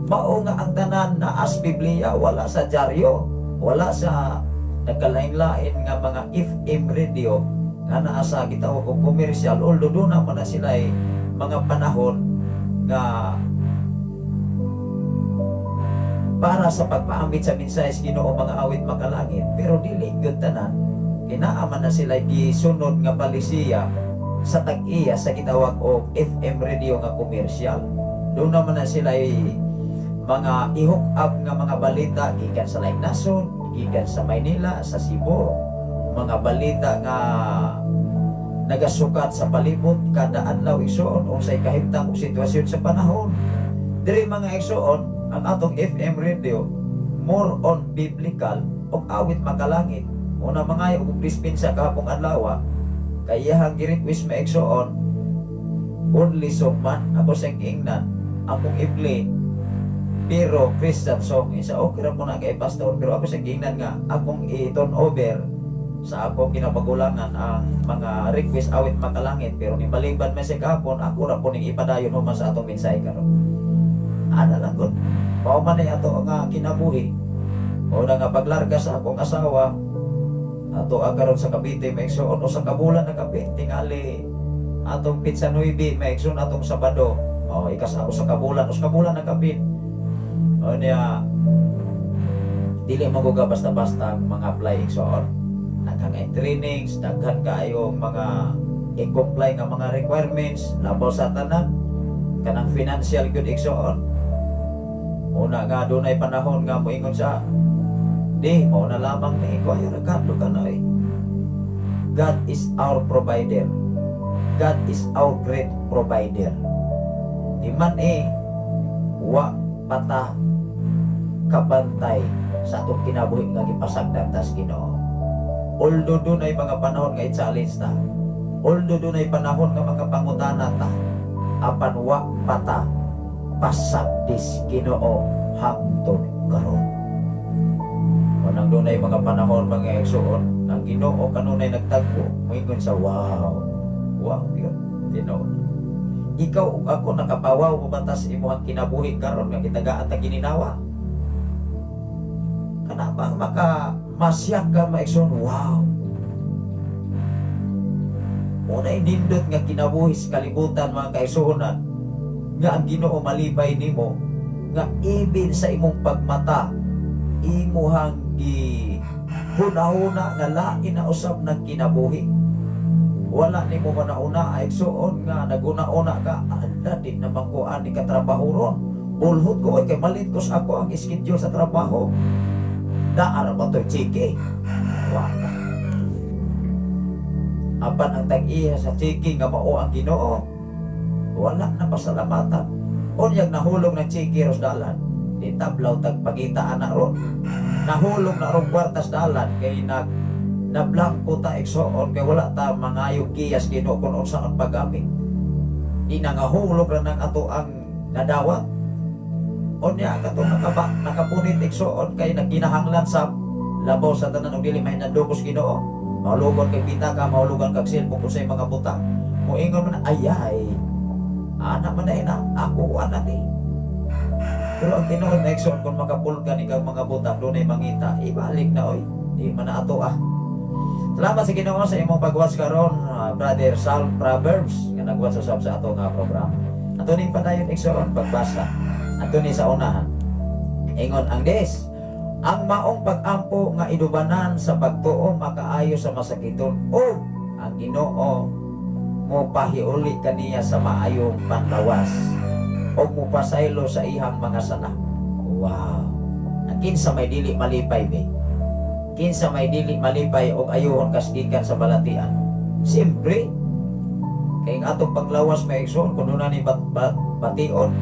Mao nga ang tanan naas Biblia, wala sa dyaryo, wala sa nagkalain-lain nga mga FM radio nga naa sa gitawag og komersyal, although doon naman na sila ay mga panahon nga para sa pagpaambit sa mensahe sa Ginoo, mga awit makalangit, pero dili gyud tanan kinaaman na sila gisunod nga palisiya sa tag-iya sa gitawag og FM radio nga komersyal. Doon naman na sila ay mga i-hook up nga mga balita gikan sa laing nasod, gikan sa Maynila, sa Cebu, mga balita nga nagasukat sa palibot kada adlaw, igsoon, unsay kahimtang ug sitwasyon sa panahon. Diri, mga igsoon, ang atong FM radio more on biblical ug awit makalangit. Una mga og dispensa kahapong adlaw kay iyahang gi-request, mga igsoon, only song man. Ako sa giingnan akong i-play pero Christian song isa, okay ra po na kay pastor, pero ako sa giingnan nga akong i-turn over sa akong kinabagulangan ang mga request awit makalangit, pero ni maliban man siya kahapon, ako ra po ning ipadayon human sa atong mensahe karon. Ana lang gud, mao man ni ato nga kinabuhi. O na nga paglarga sa akong asawa ato karon sa Cavite, mga igsoon, 1 ka bulan na kapit tingali atong petsa 9, mga igsoon, atong Sabado. O ikas 1 ka bulan, 1 ka bulan na kapit. O niya dili mo basta-basta ang mga apply, igsoon. Daghan kay trainings, daghan kaayong mga i-comply nga mga requirements, labaw sa tanan kanang financial gyud, igsoon. Una nga dunay panahon nga moingon sa di mao na lamang ni ko ay kadlo ka na eh. God is our provider. God is our great provider. Di man wa pata kabantay sa atong kinabuhi nga gipasagdan tas Ginoo. Although dunay mga panahon nga i-challenge ta, although dunay panahon nga makapangutana ta, apan wa pata pasagdis Ginoo hangtod karon. Unang dunay mga panahon mga igsoon, ang Ginoo kanunay nagtagpo, moingon sa wow. Wow yun, tinuod. Ikaw ug ako nakapawaw mo batas imong kinabuhi karon nga gitagaan ta gininawa. Kana bang maka masyak ka maigsoon, wow. Unay nindot nga kinabuhi sa kalibutan mga kaigsuonan, nga ang Ginoo malibay nimo, nga ibin sa imong pagmata, imuhang gi hunahuna nga lain na usab ng kinabuhi. Wala nimo huna-una ay igsuon nga naguna-una ka, ala di naman ko ani katrabaho ron. Bulhot ko oy kay malit ko sa ako ang schedule sa trabaho. Daara ba to'y chiki? Wala. Apan ang tag-iya sa chiki nga mao ang Ginoo, wala na pasalamatan. Unyag nahulog ng chiki ros dalan, di tablaw tag pagita ana ron. Nahulog na rong kwartas dalan kay nablangko ta igsoon kay wala ta mangayo giyas Ginoo kun unsaon paggamit. Di nangahulog ra nang ato ang nadawat. Unya katong nakapunit igsoon kay nagkinahanglan sa labaw sa tanan og dili mahinadlokos Ginoo. Mahulugon kag bitaka, mahulugan kag cellphone kung sa mga butang. Moingon man ayay. Ana man na ako ana ni. Pero ang tinuod na igsoon kung makapulgan ikaw mga butang dunay mangita, ibalik na oy. Di man na ato ah. Salamat sa Ginoo sa imong pag-watch karon, Brother Sal Proverbs nga nag-watch usab sa ato nga programa. Ato ning padayon igsoon pagbasa. Ato ni sa unahan. Ingon ang des, ang maong pag-ampo nga idubanan sa pagtuo makaayo sa masakiton o ang Ginoo mo pahiuli kaniya sa maayong panlawas o mo pasaylo sa ihang mga sala. Wow. Ang kinsa may dili malipay be? Kinsa may dili malipay og ayuhon kasgikan sa balatian? Siyempre, kay ang atong panglawas may igsoon kun na ni bation.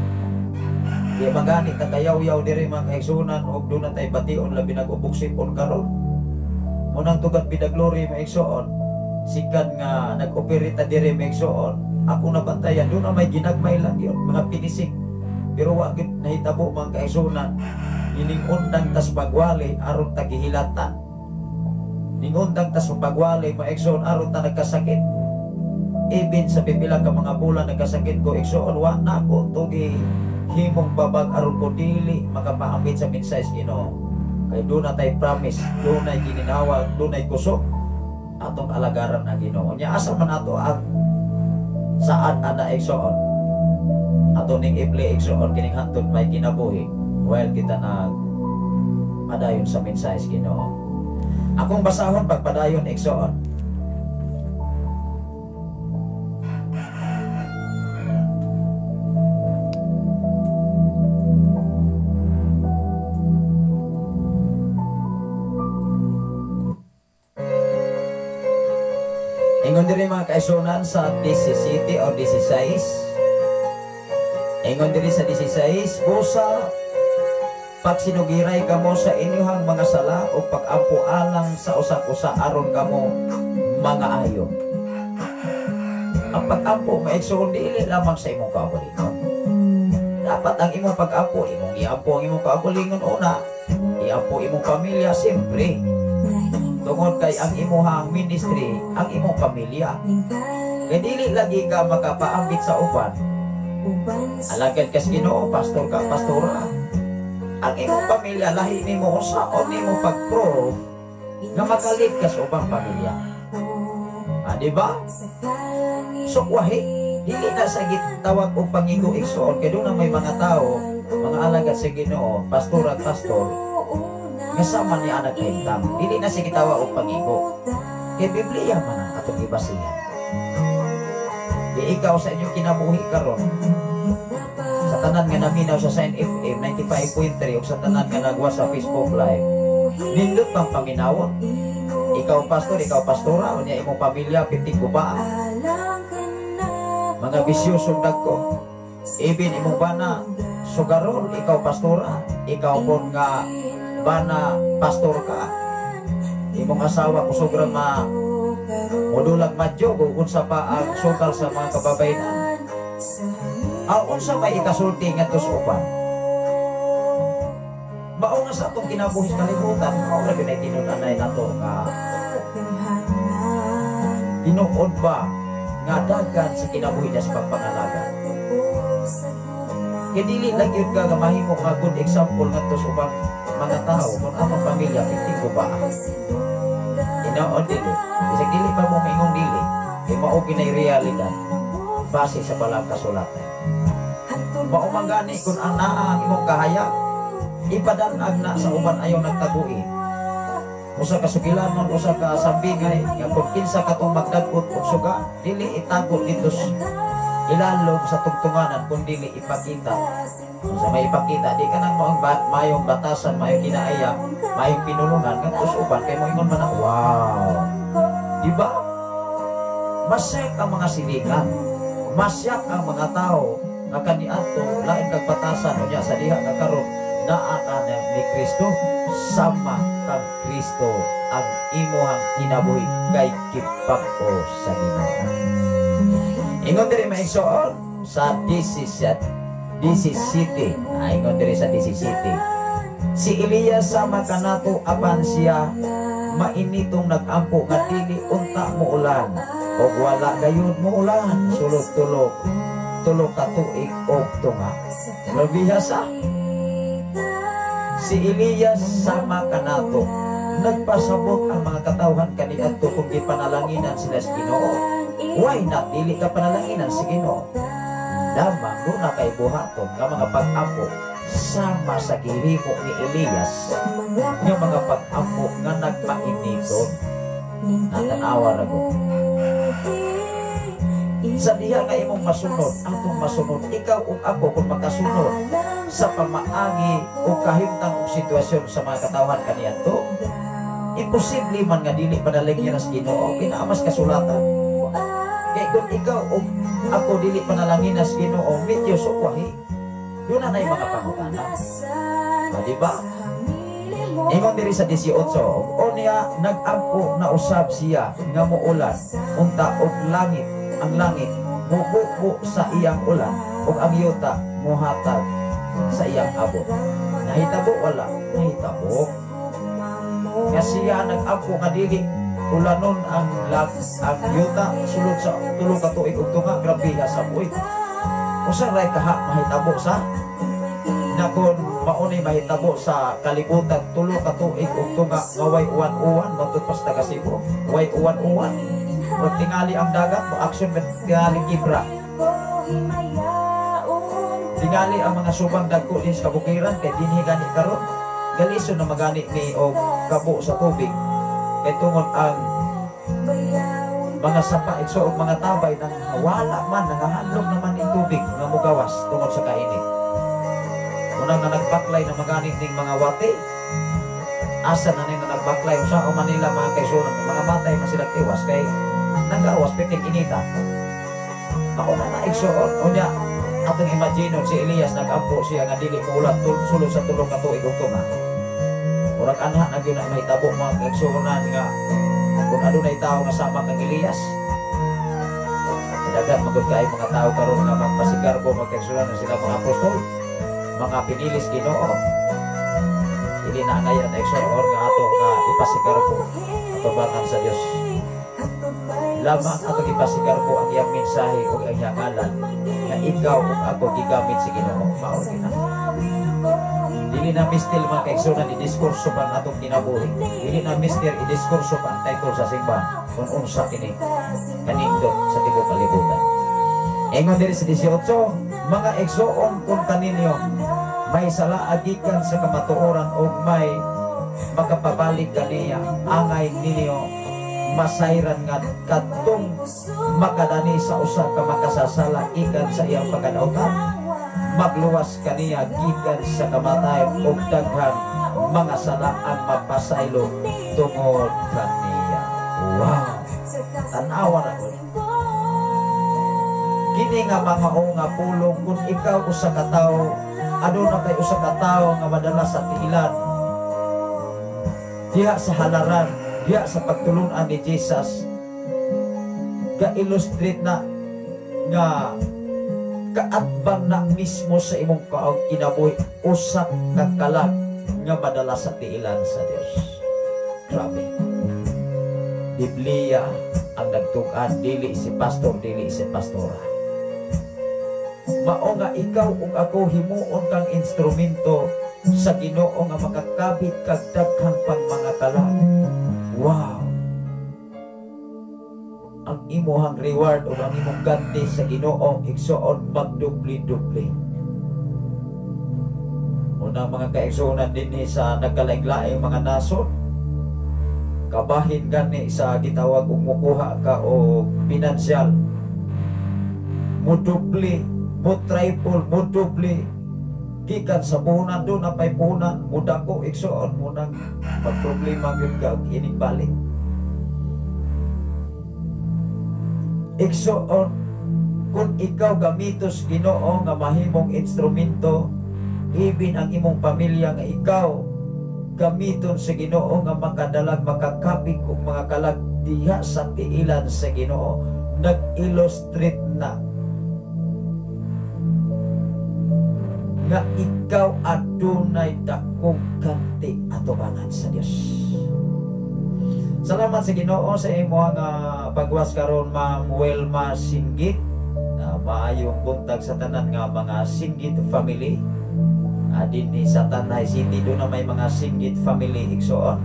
Di magani ta kayaw-yaw diri mga kaigsunan og doon na tay bation labi nag-ubog sipon karon. Munang tugat bida glory mga igsoon, sikan nga nag-operate ta diri mga igsoon, ako nabantayan doon na may ginagmay lang yun, mga pinisik. Pero wa gid nahitabo mga kaigsunan, ining undang tas pagwali aron ta gihilatan. Ning undang tas pagwali mga igsoon aron ta nagkasakit. Ibin sa pipila ka mga bulan nagkasakit ko igsoon, wa na ako tugi himong babag aron ko dili makapaambit sa mensahe sa Ginoo. Kay doon na tay promise, doon ay gininawag, doon ay kusog atong alagaran ang Ginoo. Nya asa man ato ang saan ana igsoon? Ato ning i-play igsoon kining hantod may kinabuhi while kita nag padayon sa mensahe sa Ginoo. Akong basahon pagpadayon igsoon. Ingon diri mga kaisunan sa 17 o 16. Ingon diri sa 16, busa pagsinugiray kamo sa inyong mga sala o pag-ampo alang sa usa-usa aron kamo mga ayo. Ang pag-ampo maigsoon dili lamang sa imong kaugalingon. Dapat ang imong pag-ampo, imong iampo ang imong kaugalingon una, iampo imong pamilya siyempre. Tungod kay ang imuhang ministry, ang imong pamilya. Kay dili lagi ka makapaambit sa uban. Alagad kas Ginoo, pastor ka, pastora. Ang imong pamilya lahi nimo usaon nimo pag-prove nga makalit ka sa ubang pamilya. Ah, di ba? So wahi, dili na sa gitawag og pangigo igsoon kay doon na may mga tao, mga alagad sa Ginoo, pastor at pastor, nga sama niya anak kahimtang, dili na siya gitawa og pangigo. Kay Biblia man ang atong gibasihan. Di ikaw sa inyong kinabuhi karon, sa tanan nga naminaw sa Shine FM 95.3 ug sa tanan nga nagwa sa Facebook Live, nindot pang paminawon. Ikaw pastor, ikaw pastora, unya imong pamilya, piti guba. Mga bisyosong dagko. Even imong bana sugarol, ikaw pastora, ikaw pon nga bana pastor ka. Imong asawa kusog ra ma modulag madyo kung unsa pa ang sukal sa mga kababayenan. Aw unsa may ikasulti ngadto sa uban? Mao nga sa atong kinabuhi sa kalibutan, mao ra gyud ay tinud-anay nato nga tinuod ba nga dagan sa kinabuhi na sa pagpangalaga. Kay dili lang gyud ka nga mahimo nga good example ngadto sa ubang mga tao kung atong pamilya piti ko ba. Tinuod dili. Bisag dili pa mo maingong dili, kay mao kinay realidad base sa balang kasulatan. Mao man gani kung ang naa ang imong kahayag, ipadanag na sa uban ayaw nagtagui. Usa ka sugilanon, usa ka sambingay, nga kung kinsa katong magdagot og suga, dili itago dito ilalom sa tugtunganan, kun dili ipakita. Sa may ipakita, di ka nang mo ang mayong batasan, mayong kinaaya, mayong pinulungan, ngadto sa uban, kay moingon man na, wow. Di ba? Masyak ang mga silingan, masyak ang mga tao, nga kaniadto lain kag batasan, unya sa diha nga karon naa ka na ni Kristo, sama kang Kristo ang imuhang kinabuhi kay gibag-o sa Ginoo. Ingon diri, mga igsoon, sa DC DC City. Ah, ingon diri sa DC City. Si Elias sama kanato, apan siya mainitong nag-ampo nga dili unta muulan og wala gayud muulan sulod tulok 3 ka tuig og tunga. Nabihasa. Si Elias sama kanato. Nagpasabot ang mga katawhan kaniadto kung gipanalanginan sila sa Ginoo. Why not dili ka panalanginan sa Ginoo? Lamang duna kay buhaton nga mga pag-ampo sama sa gihimo ni Elias nga mga pag-ampo nga nagpainiton. Natanawa ra ko. Sa diha nga imong masunod, atong masunod, ikaw ug ako kung makasunod sa pamaagi o kahimtang og sitwasyon sa mga katawhan kaniadto, imposible man nga dili panalangin sa Ginoo, kinaamas kasulatan. Kay kung ikaw o ako dili panalangin sa Ginoo, medyo sukwahi. Doon na mga pangutana. Ah, di ba? Ingon diri sa 18, o niya nag-ampo na usab siya nga muulan, unta og langit, ang langit mububo sa iyang ulan, ug ang yuta muhatag sa iyang abot. Nahitabo wala? Nahitabo. Nga siya nag-ampo nga dili ulanon ang lag ang yuta sulod sa 3 ka tuig ug tunga, grabe sa buhi. Usa ray kaha mahitabo sa na kung maunay mahitabo sa kalibutan 3 ka tuig ug tunga nga way uwan-uwan matud pa sa taga Cebu, way uwan-uwan. Murag tingali ang dagat, mo action med tingali gibra. Tingali ang mga subang dagko din sa kabukiran kay dinhi gani karon. Galison na magani ni og kabo sa tubig. Kay tungod ang mga sapa igso og mga tabay nang wala man, nangahandlok naman ning tubig nga mogawas tungod sa kainit. Unang na nagbaklay na magani ning mga wati. Asa na ning nagbaklay usa o Manila mga kaisunan, mga matay man sila tiwas kay nagawas pitik inita. Ako na naigsoon unya atong imagine si Elias nag-ampo siya nga dili muulan sulod sa 3 ka tuig ug tunga. Murag anha na gyud na mahitabo mga kaigsuonan nga kung adunay tawo nga sama kang Elias. Dagat magud kay mga tawo karon nga magpasigarbo mga kaigsuonan na sila mga apostol, mga pinilis Ginoo. Dili na angayan na igsuon nga ato nga ipasigarbo atubangan sa Dios. Lamang atong ipasigarbo ang iyang mensahe ug ang iyang ngalan nga ikaw ug ako gigamit sa Ginoo. Mao gina. Dili na mistil mga kaigsuonan i-diskurso pa ang atong kinabuhi. Dili na mister i-diskurso pa ang title sa simbahan kung unsa kini kanindot sa tibuok kalibutan. Ingon diri sa 18, mga igsoon kung kaninyo may salaagikan sa kamatuoran ug may makapabalik kaniya angay ninyo masayran nga kadtong makadani sa usa ka makasasala ikan sa iyang pagkadautan, magluwas kaniya gikan sa kamatayon ug daghang mga sala ang mapasaylo tungod kaniya. Wow! Tan-awa na ko. Kinsa Kini nga mga nga pulong, kung ikaw usa ka tawo, aduna kay usa ka tawo nga madala sa tiilan diha sa halaran, diha sa pagtulunan ni Jesus, ga-illustrate na nga kaatbang na mismo sa imong kaog kinabuhi usa ka kalag nga madala sa tiilan sa Dios. Grabe. Biblia ang nagtug-an, dili si pastor, dili si pastora. Mao nga ikaw ug ako himuon kang instrumento sa Ginoo nga makakabit kag daghang pang mga kalag. Wow! Ang imuhang reward o ang imong ganti sa Ginoo, igsoon, magdubli-dubli. Unang mga kaigsuonan dinhi sa nagkalaing-laing mga nasod, kabahin gani sa gitawag og mukuha ka og pinansyal, mudubli, mo triple, mudubli gikan sa puhunan, do na pay puhunan, mudako, igsoon, mo nang pagproblema gyud ka og inig balik. Igsoon, kung ikaw gamitos Ginoo nga mahimong instrumento, ibin ang imong pamilya nga ikaw gamiton sa Ginoo nga makadalag, makakapig og mga kalag diha sa tiilan sa Ginoo, nag-illustrate na nga ikaw adunay dakong ganti atubangan sa Dios. Salamat sa Ginoo sa imo nga pagwas karon, Ma'am Wilma Singgit. Maayong buntag sa tanan nga mga Singgit family. Dinhi sa Tanay City do na may mga Singgit family, igsoon.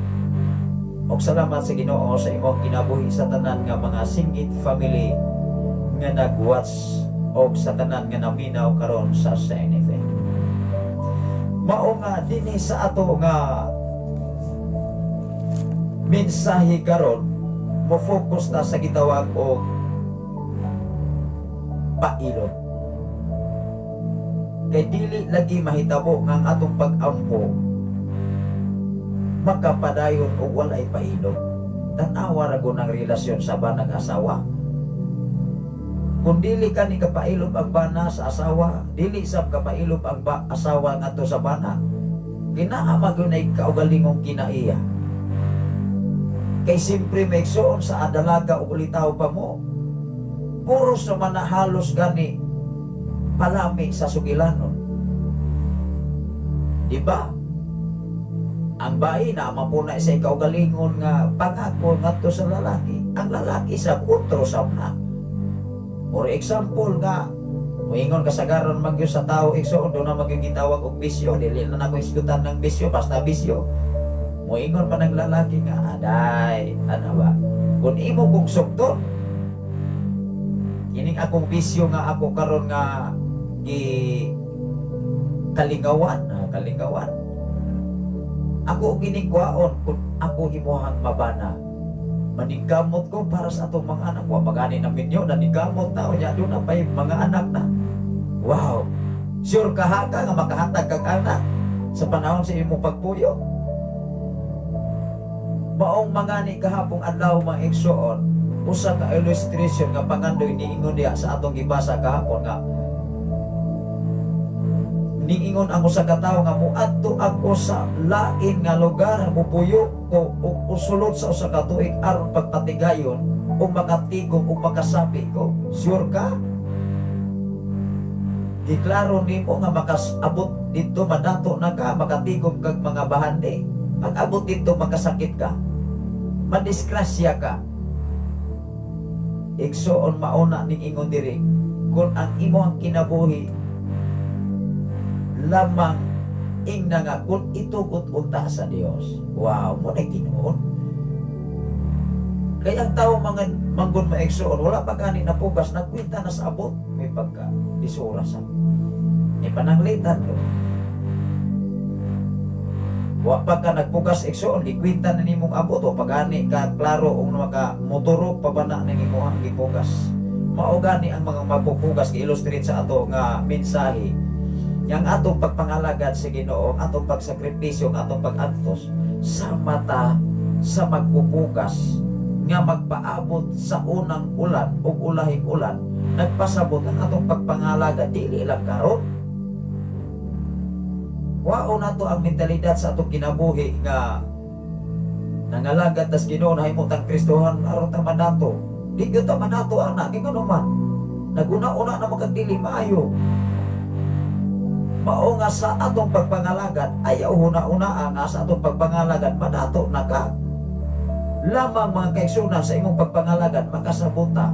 Og salamat sa Ginoo sa imong kinabuhi sa tanan nga mga Singgit family nga nag-watch og sa tanan nga naminaw karon sa CNFN. Mao nga dinhi sa ato nga mensahe karon, mo focus na sa gitawag og pailog. Kay dili lagi mahitabo nga ang atong pag-ampo makapadayon og walay pailog. Tan-awa ra gud ang relasyon sa banag asawa. Kung dili ka ni kapailob ang bana sa asawa, dili sab kapailob ang asawa ngadto sa bana, kinaa magyud nay kaugalingong kinaiya. Kay simpre may igsoon sa adalaga ug ulitaw pa mo, puros naman na halos gani palami sa sugilanon. Di ba? Ang bae na mapuna sa kaugalingon nga pangako ngadto sa lalaki, ang lalaki sa utro sab na. For example nga, moingon kasagaran magyud sa tao, igsoon, do na magyud gitawag og bisyo, dili na nako isgutan ng bisyo, basta bisyo. Moingon pa ng lalaki nga, aday, ano ba? Kung imo kong sugton, kining akong bisyo nga ako karon nga gi kalingawan, kalingawan. Ako kining kuhaon kung ako imuhang mabana. Maningkamot ko para sa atong mga anak. Wa pagani na minyo, naningkamot na, unya doon na pa'y mga anak na. Wow! Sure ka ha ka nga makahatag kag anak sa panahon sa imong pagpuyo. Maong mangani kahapong adlaw mga igsoon, usa ka illustration nga pangandoy niingon diha sa atong gibasa kahapon nga niingon ang usa ka tawo nga moadto ako sa lain nga lugar, mupuyo ko ug usulod sa usa ka tuig aron pagpatigayon ug makatigom ug makasabi ko. Sure ka? Giklaro nimo nga makasabot didto, madato na ka, makatigom kag mga bahandi. Pag-abot didto makasakit ka, madisgrasya ka. Igsoon mauna ning ingon diri, kung ang imong kinabuhi lamang ingna nga kung itugot unta sa Dios. Wow, mo na tinuod. Kaya ang tao mga manggon maigsoon, wala pa gani napugas, nagkwenta na sa abot, may pagka disura sa. May pananglitan to. Wa pa ka nagpugas igsoon, gikwenta na nimong abot, wa pa gani ka klaro ung maka motorok pa ba na ning imong gipugas. Mao gani ang mga mapupugas gi-illustrate sa ato nga mensahe. Yang atong pagpangalagad sa Ginoo, atong pagsakripisyo, ang atong pag-antos sa mata sa magpupugas nga magpaabot sa unang ulan ug ulahing ulan, nagpasabot ang atong pagpangalaga dili lang karon. Wao nato ang mentalidad sa atong kinabuhi nga nangalagad tas Ginoo, nahimo tang Kristohan aron ta madato. Di gyud ta madato ana kay ngano man naguna-una na makagdili maayo. Mao nga sa atong pagpangalagad, ayaw huna-una nga sa atong pagpangalagad madato na ka. Lamang, mga kaigsunan, sa imong pagpangalagad makasabota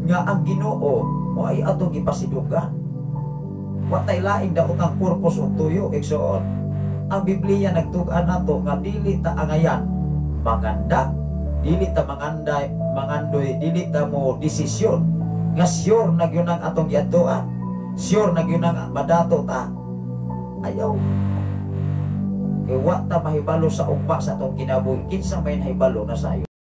nga ang Ginoo mo ay atong gipasidugan. Wa tay laing daotang purpose og tuyo, igsoon. Ang Biblia nagtug-an nato nga dili ta angayan maganda, dili ta manganday, mangandoy, dili ta mo desisyon nga sure na gyud ang atong giadtuan. Sure na gyud ang madato ta. Ayaw. Kay wa ta mahibalo sa ugma sa atong kinabuhi. Kinsa may nahibalo na sayo.